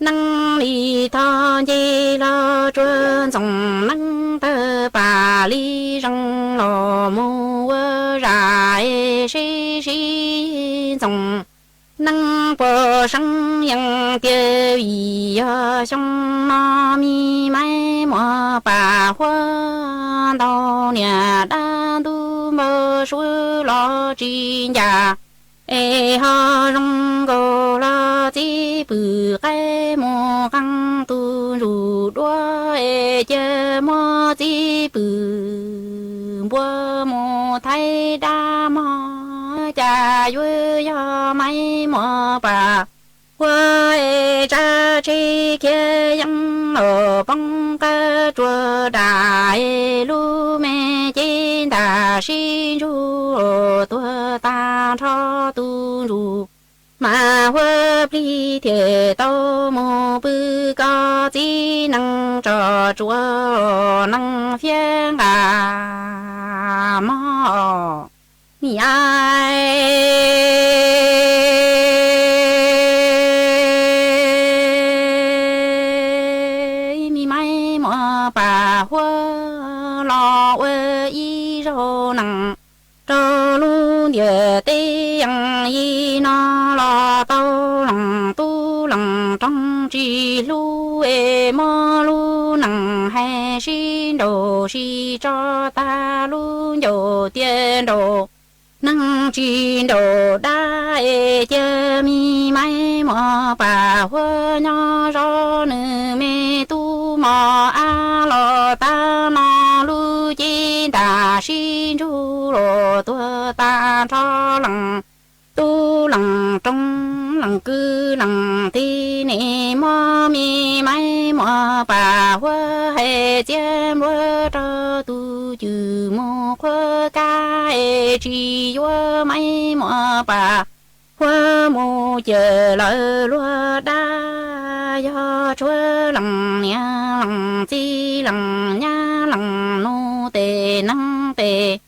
neeb li thov nce hlo tsuag ntxoov neeb tawg pam li zees los mus ua zam es seb sib ntxoov neeb puas seeb yeej tiag vim yog xyoo no me mais muaj pam huab ntau niam dab ntub npau suav los tsis ncaj es ho zoo nkaus hlo txij pwm qaib mus qee tus ntsuj duab es cia muab txij pwm npua mus thaij dab mog cas yuav yog mais muaj pam huab es tsab tsheb khiav yeeb los poob qab tsuas dam es lub me cev ntas sib ntsug tuag tag nrho tus ntsuj mas huab plig thiaj tau mus pw koj txiv neej tso tsuav neej fiab nqa mog. Niam, me mais muaj pam huab los ua ib zaug neej rau lub ntiaj teb yeej yig no los tau leej tub leej roog tsis hlub es muab lub neej hais sib nraus sib tso tag lub ncauj tiaj nraud neeg tsis nraum dab es cia me maib muas pas huab nyob zov nws me tub mos ab los tag no lub cev ntam sib ntsug los tuag tag nrho leej tub leej rooj leej kwv leej tij nim muab me maib muas pas huab hais txiav npluav rau tus cwm mus qhuab kab es tsis yuav maib muas pas huab mus cawm lawv luag dab. Yog tshuav leej niam leej txiv leej nyab leej nus tes neeg tes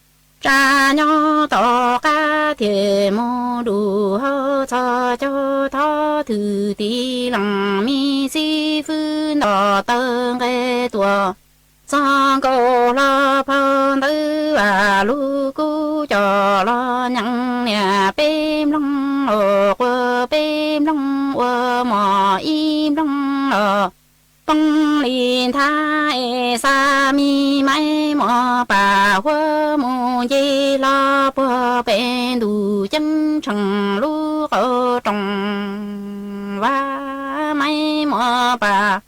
tsa nyob tom qab thiaj mus dum hauv txhos caug thov thwm tiv leej me xib fwb nto taw nqe tuam txog nkaus hlo phau ntawv vam lug kub coj los nyeem niam peb nploog los quas peb nploog ua mos ib nploog los poob li nthav es xa me maib muas pas huab mus nce hlo puag pem ntuj ceeb tsheej lub qauv rooj vas maib muas pas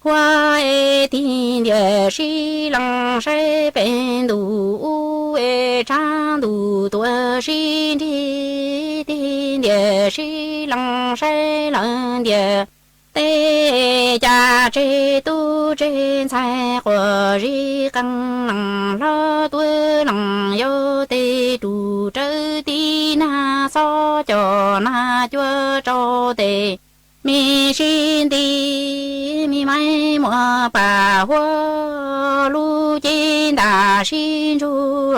huab es tig ntiag sib leej saib pem ntuj ub es tshav ntuj tuaj sib nrig tig ntiag sib leej saib lawm ntiag teb cas tseg tub tseg ntxhais quas zib qee leej hlob tuab leej yau tes rus rawv tib nag xob cov nag cuab rau tes me sib nti me maib muas pas huab lub cev ntam sib ntsug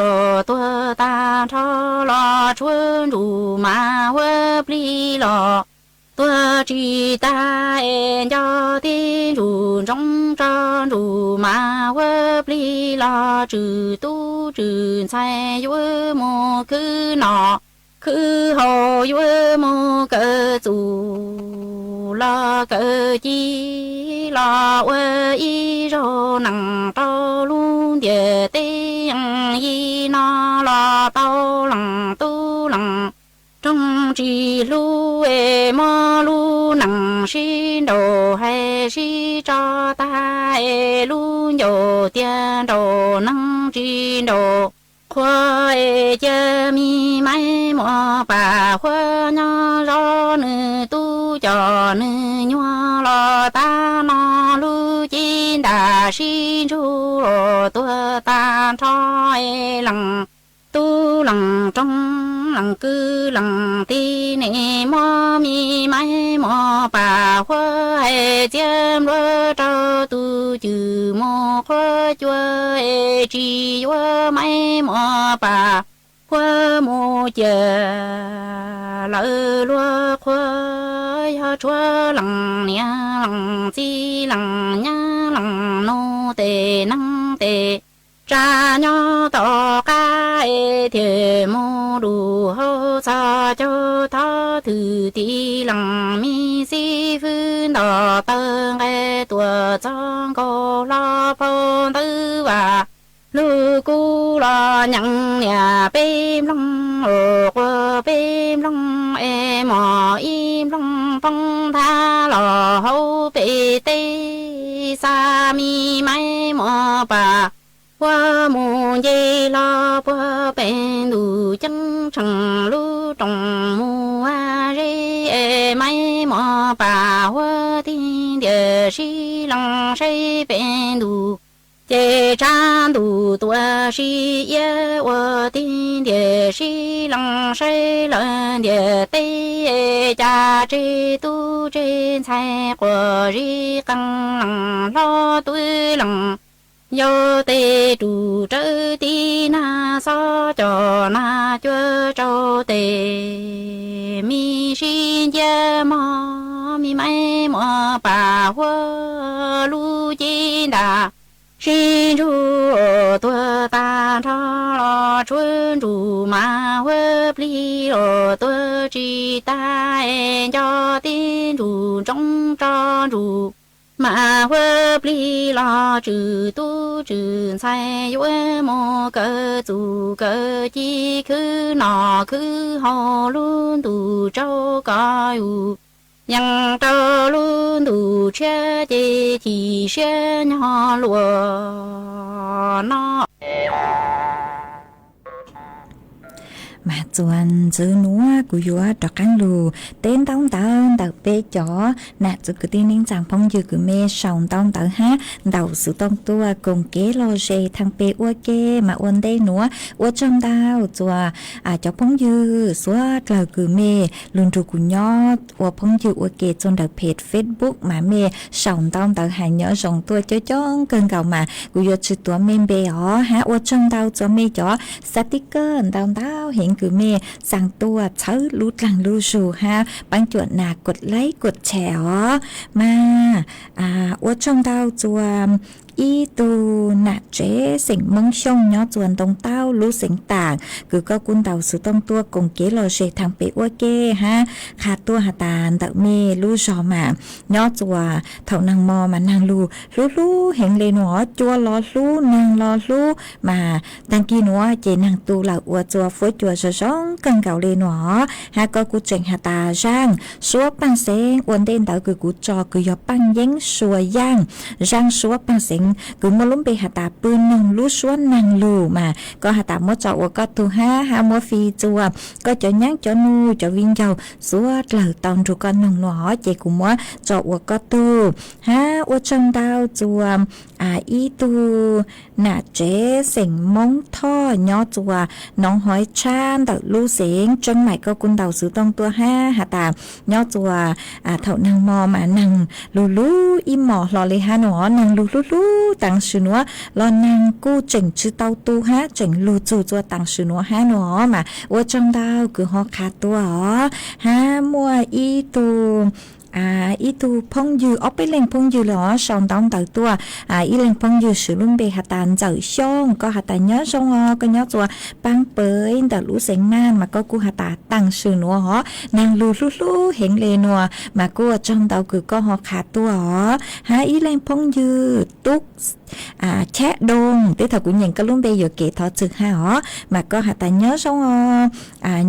tuag tag nrho los tshuav ntsuj mas huab plig los tuag tsis tag es nco tib ntsuj ntsoov tso ntsuj mas huab plig los tswm tub tswm ntxhais yuav mus khwv noj khwv haus yuav mus kawm txuj los kawm ci los ua ib zaug neej rau lub ntiaj teb yeej yim no los tau leej tub leej rooj tsis hlub es muab lub neej sib nraus hais sib tso tag es lub ncauj tiag nraus neeg tsis nraus qhua es cia me maib muas pas huab nyob zov nws tub coj nws nyuag los tag no lub cev ntam sib ntsug los tuag tag nrho es leej tub leej rooj leej kwv leej tij nim muab me maib muas pas huab hais txiav npluav rau tus cwm mus qhuab cua es tsis yuav maib muas pas huab mus cawm lawv luag qhua. Yog tshuav leej niam leej txiv leej nyab leej nus tes neeg tes tsa nyob tom qab es thiaj mus dum hauv txhos caug thov thwm tiv leej me xib fwb nto taw nqe tuam txog nkaus hlo phau ntawv vam lug kub los nyeem niam peb nploog los quas peb nploog es mos ib nploog poob nthav los hauv pem teb xa me maib muas pas huab mus nce hlo puag pem ntuj ceeb tsheej lub rooj mus ua zeb es maib muas pas huab tig ntiag sib leej saib pem ntuj ces tshav ntuj tuaj sib iab ua tig ntiag sib leej saib lawm ntiag teb cas tseg tub tseg ntxhais quas zib qee leej hlob tuab leej yau tes rus rawv tib nag xob cov nag cuab rau tes me sib nciab mog me maib muas pas huab lub cev ntam sib ntsug tuag tag nrho los tshuav ntsuj mas huab plig los tuag tsis tag es nco tib ntsuj ntsoov tso ntsuj Huab plig los tswm tub tswm ntxhais yuav mus kawm txuj kawm ci khwb noj khwb haus lub ntuj tsaus kom yus yeej rau lub ntuj tshiab ces chim siab nyob luag no. Mas txuas ntxiv nuav kuv yuav rov qaab lug teb ntaub ntawv ntawm peb cov nam txiv kwv tij neej tsaa phooj ywg kws mej sau ntaub ntawv hab ntaus xuv tooj tuaj koom kev lom zem thaam pem ua ke. Mas ua ntej nuav ua tsaug ntau txuas cov phooj ywg suav dlawg kws mej lug nrug kuv nyob ua phooj ywg ua ke txug ntawm peg Facebook mas mej sau ntaub ntawv has nyob zoo tuaj coob coob kawg nkaus mas kuv yuav tsi tuav mej npe os hab ua tsaug ntau txuas mej cov xav tib kawg ntau ntau heev kws mej xaa tuaj txhawb lub dlaag lub zug hab paab cuam nas kuam laib kuam tshee os. Mas ua tsaug ntau txuas ib tug nam tsev xeem Moob Xyooj nyob txuas Ntoo Taub lub xeev Taam kws koj kuj ntaus xuv tooj tuaj koom kev lom zem thaam pem ua ke hab qha tuaj has tas ntawm mej lub zog mas nyob txuas thaum naag mo mas naag lug hlub hlub heev le nuav os, cua los hlub naag los hlub mas taag kis nuav ces naag tu lawm ua txuas fuab cua zoo zoo kawg nkaus le nuav os. Hab koj kuj tseem has tas zaaj suab paaj xeev ua ntej ntawd kws kuv tso kws yog paaj yeeb sua yaaj, zaaj suab paaj xeev kws muaj lub npe has tas pw noog lub suab naag lug mas koj has tas muab tso ua koj tug hab hab muab fi txuas koj cov nyaab cov nug cov viv ncaus suav dlawg tau nrug koj noog nuav os ces kuv muab tso ua koj tug. Hab ua tsaug ntau txuas ib tug nam tsev xeem Moob Thoj nyob txuas Noov Hov Tshab ntawm lub xeev Tseeb Maim koj kuj ntaus xuv tooj tuaj hab has tas nyob txuas thaum naag mo mas naag lug lug ib mos hlo le hab nuav os, naag lug hlub hlub taag sim nuav los naag kuj tseem tsi tau tu hab tseem lug txug txuas taag sim nuav hab nuav os. Mas ua tsaug ntau kws ho qha tuaj os. Hab muaj ib tug ib tug phooj ywg, ob peb leeg phooj ywg le os sau ntaub ntawv tuaj. Ib leeg phooj ywg swv lub npe has tas Ntxawm Xyooj, koj has tas nyob zoo os, koj nyob txuas Paab Pawv ntawm lub xeev Naj mas koj kuj has tas taag sim nuav os naag lug hlub hlub heev le nuav mas kuj ua tsaug ntau kws koj ho qha tuaj os. Hab ib leeg phooj ywg Tub Chab Doo, tej thaum kuv nyeem koj lub npe yuam kev thov txwm hab os, mas koj has tas nyob zoo os,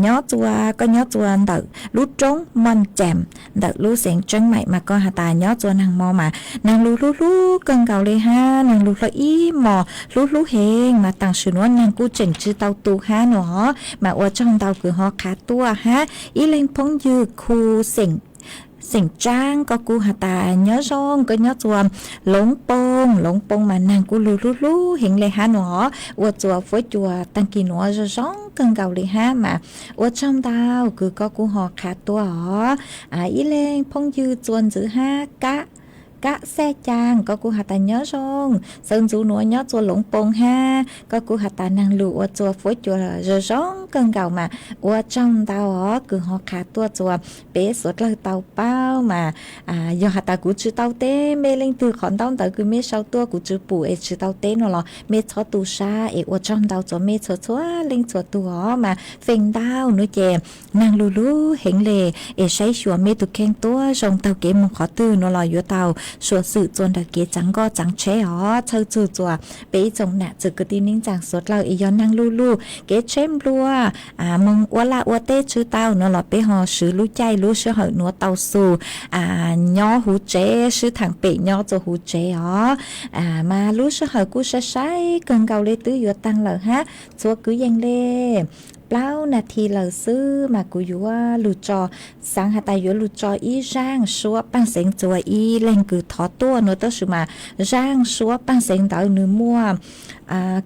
nyob txuas, koj nyob txuas ntawm lub roob Moj Cam ntawm lub xeev Tseeb Maim mas koj has tas nyob txuas naag mo mas naag lug hlub hlub kawg nkaus le hab naag lug hlo ib mos hlub hlub heev mas taag sim nuav naag kuj tseem tsi tau tu hab nuav os. Mas ua tsaug ntau kws ho qha tuaj hab ib leeg phooj ywg Khu xeem Tsaab, koj kuj has tas nyob zoo, koj nyob txuas Loov Poo, Loov Poo mas naag kuj lug hlub hlub heev le hab nuav os, ua txuas fuab cua taag kis nuav zoo zoo kawg nkaus le hab mas ua tsaug ntau kws koj kuj ho qha tuaj os. Ib leeg phooj ywg txuas ntxiv hab Kab Xaj Caas, koj kuj has tas nyob zoo, sawv ntxuv nuav nyob txuas Loov Poo hab koj kuj has tas naag lug ua txuas fuab cua zoo zoo kawg nkaus mas ua tsaug ntau os kws ho qha tuaj txuas peb suav dlawg tau paub mas yog has tas kuv tsi tau teb mej leej twg qhov ntaub ntawv kws mej sau tuaj kuv tsi pum es tsi tau teb nuav los mej txhob tu sab es ua tsaug ntau txuas mej txhua txhua leej txhua tug os. Mas feem ntau nuav ces naag lug lug heev le es saib xyuas mej tug kheej tuab zoo taug kev moog qhov twg nuav los yuav tau suav xwm txuas ntawm kev txaav nkoj txaav tsheb os. Txhawj txug txuas peb ib tsoom nam txiv kwv tij neej tsaa suav dlawg es yog naag lug lug kev tsheb nplua, moog ua laj ua teb tsi tau nuav los peb ho swv lub caij lub sij hawm nuav tau xus nyob huv tsev, swb thaam pem nyob txuas huv tsev os. Mas lub sij hawm kuj sai sai kawg nkaus le twb yuav taag lawm hab txhua kwv yees le plaub nas this lawm xwb mas kuv yuav lug tso, xaav has tas yuav lug tso ib zaaj suab paaj xeev txuas ib leeg kws thov tuaj nuav tab sis mas zaaj suab paaj xeev ntawd nwg muaj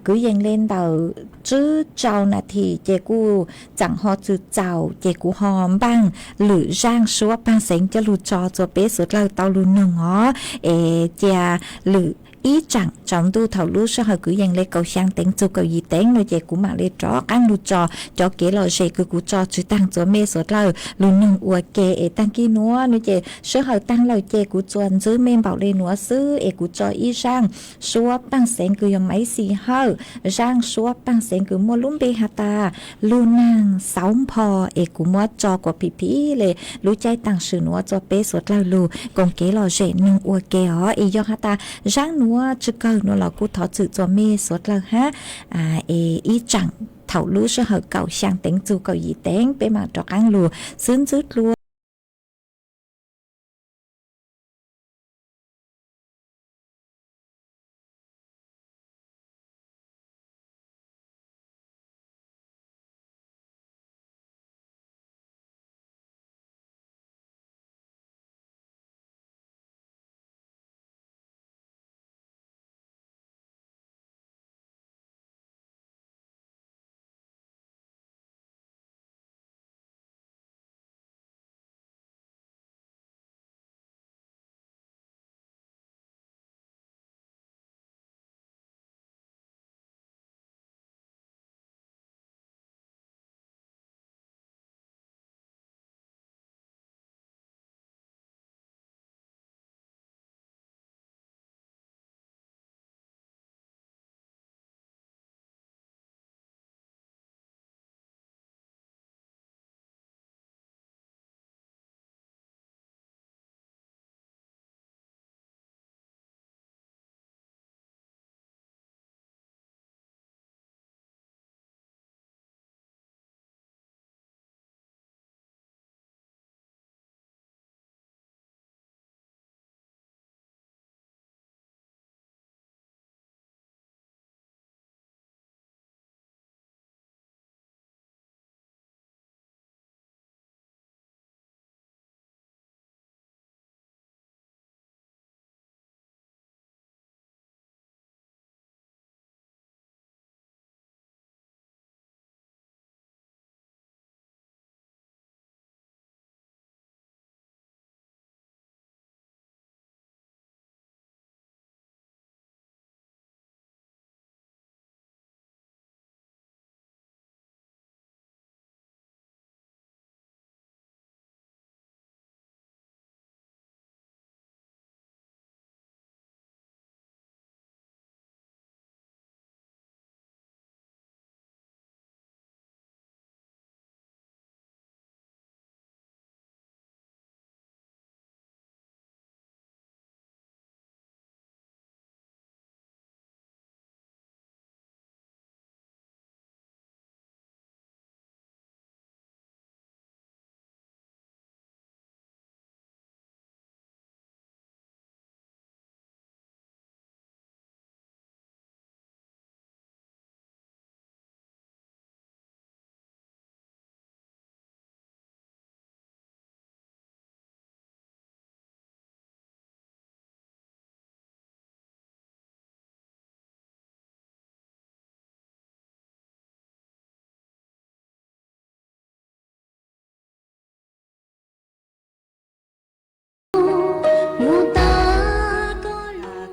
kwv yees le ntawm tsib rau nas this ces kuj txaam ho txwm txaus ces kuv ho npaaj lwm zaaj suab paaj xeev coj lug tso txuas peb suav dlawg tau lug noog os. Es cia lwm ib tsaam tsaus ntuj thaum lub sij hawm kwv yees le kaum xyaa teev txug kaum yim teev no ces kuv mam le rov qaab lug tso cov kev lom zem kws kuv tso tsw taag txuas mej suav dlawg lug noog ua ke es taag kis nuav no ces sij hawm taag lawm ces kuv tsuas ntxwv mej npaum le nuav xwb es kuv tso ib zaaj suab paaj xeev kws yog maiv xis hawm, zaaj suab paaj xeev kws muaj lub npe has tas lug naag xauv npho es kuv muab tso kuas phim phim le lub caij taam sim nuav txuas peb suav dlawg lug koom kev lom zem noog ua ke os. Es yog has tas zaaj nuav tsw kawg nuav los kuj thov txwm txuas mej suav dlawg hab. Es ib tsaam thaum lub sij hawm kaum xyaa teev txug kaum yim teev peb mam rov qaab lug xwb ntxwb dlua.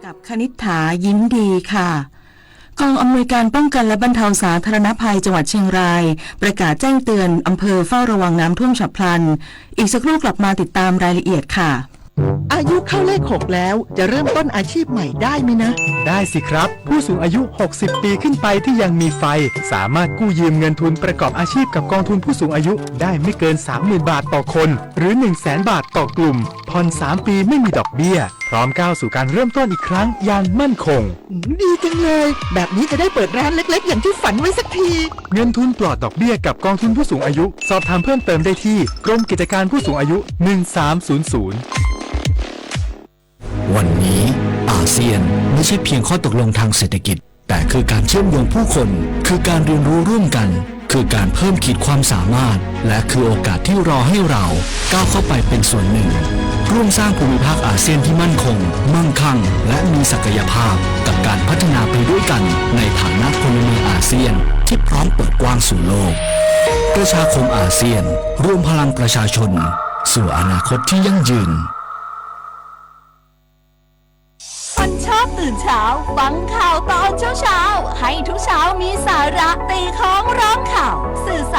กับคณิษฐา ยิ้มดีค่ะ กองอำนวยการป้องกันและบรรเทาสาธารณภัยจังหวัดเชียงราย ประกาศแจ้งเตือนอำเภอเฝ้าระวังน้ำท่วมฉับพลัน อีกสักครู่กลับมาติดตามรายละเอียดค่ะ อายุเข้าเลขหกแล้ว จะเริ่มต้นอาชีพใหม่ได้ไหมนะ ได้สิครับ ผู้สูงอายุ หกสิบ ปีขึ้นไปที่ยังมีไฟ สามารถกู้ยืมเงินทุนประกอบอาชีพกับกองทุนผู้สูงอายุได้ไม่เกิน สามหมื่น บาทต่อคน หรือ หนึ่งแสน บาทต่อกลุ่ม ผ่อน สาม ปีไม่มีดอกเบี้ย พร้อมก้าวสู่การเริ่มต้นอีกครั้งอย่างมั่นคง ดีจังเลย แบบนี้จะได้เปิดร้านเล็กๆ อย่างที่ฝันไว้สักที เงินทุนปลอดดอกเบี้ยกับกองทุนผู้สูงอายุ สอบถามเพิ่มเติมได้ที่กรมกิจการผู้สูงอายุ หนึ่งสามศูนย์ศูนย์ วันนี้อาเซียนไม่ใช่เพียงข้อตกลงทางเศรษฐกิจ แต่คือการเชื่อมโยงผู้คน คือการเรียนรู้ร่วมกัน คือการเพิ่มขีดความสามารถ และคือโอกาสที่รอให้เราก้าวเข้าไปเป็นส่วนหนึ่ง ร่วมสร้างภูมิภาคอาเซียนที่มั่นคง มั่งคั่ง และมีศักยภาพ กับการพัฒนาไปด้วยกันในฐานะพลเมืองอาเซียนที่พร้อมเปิดกว้างสู่โลก ประชาคมอาเซียน รวมพลังประชาชน สู่อนาคตที่ยั่งยืน Chòm khawv tw tshauv, fav khauj tau tshauv, hais tshauv, mis xas ras tes khov rov khauj xwm xav.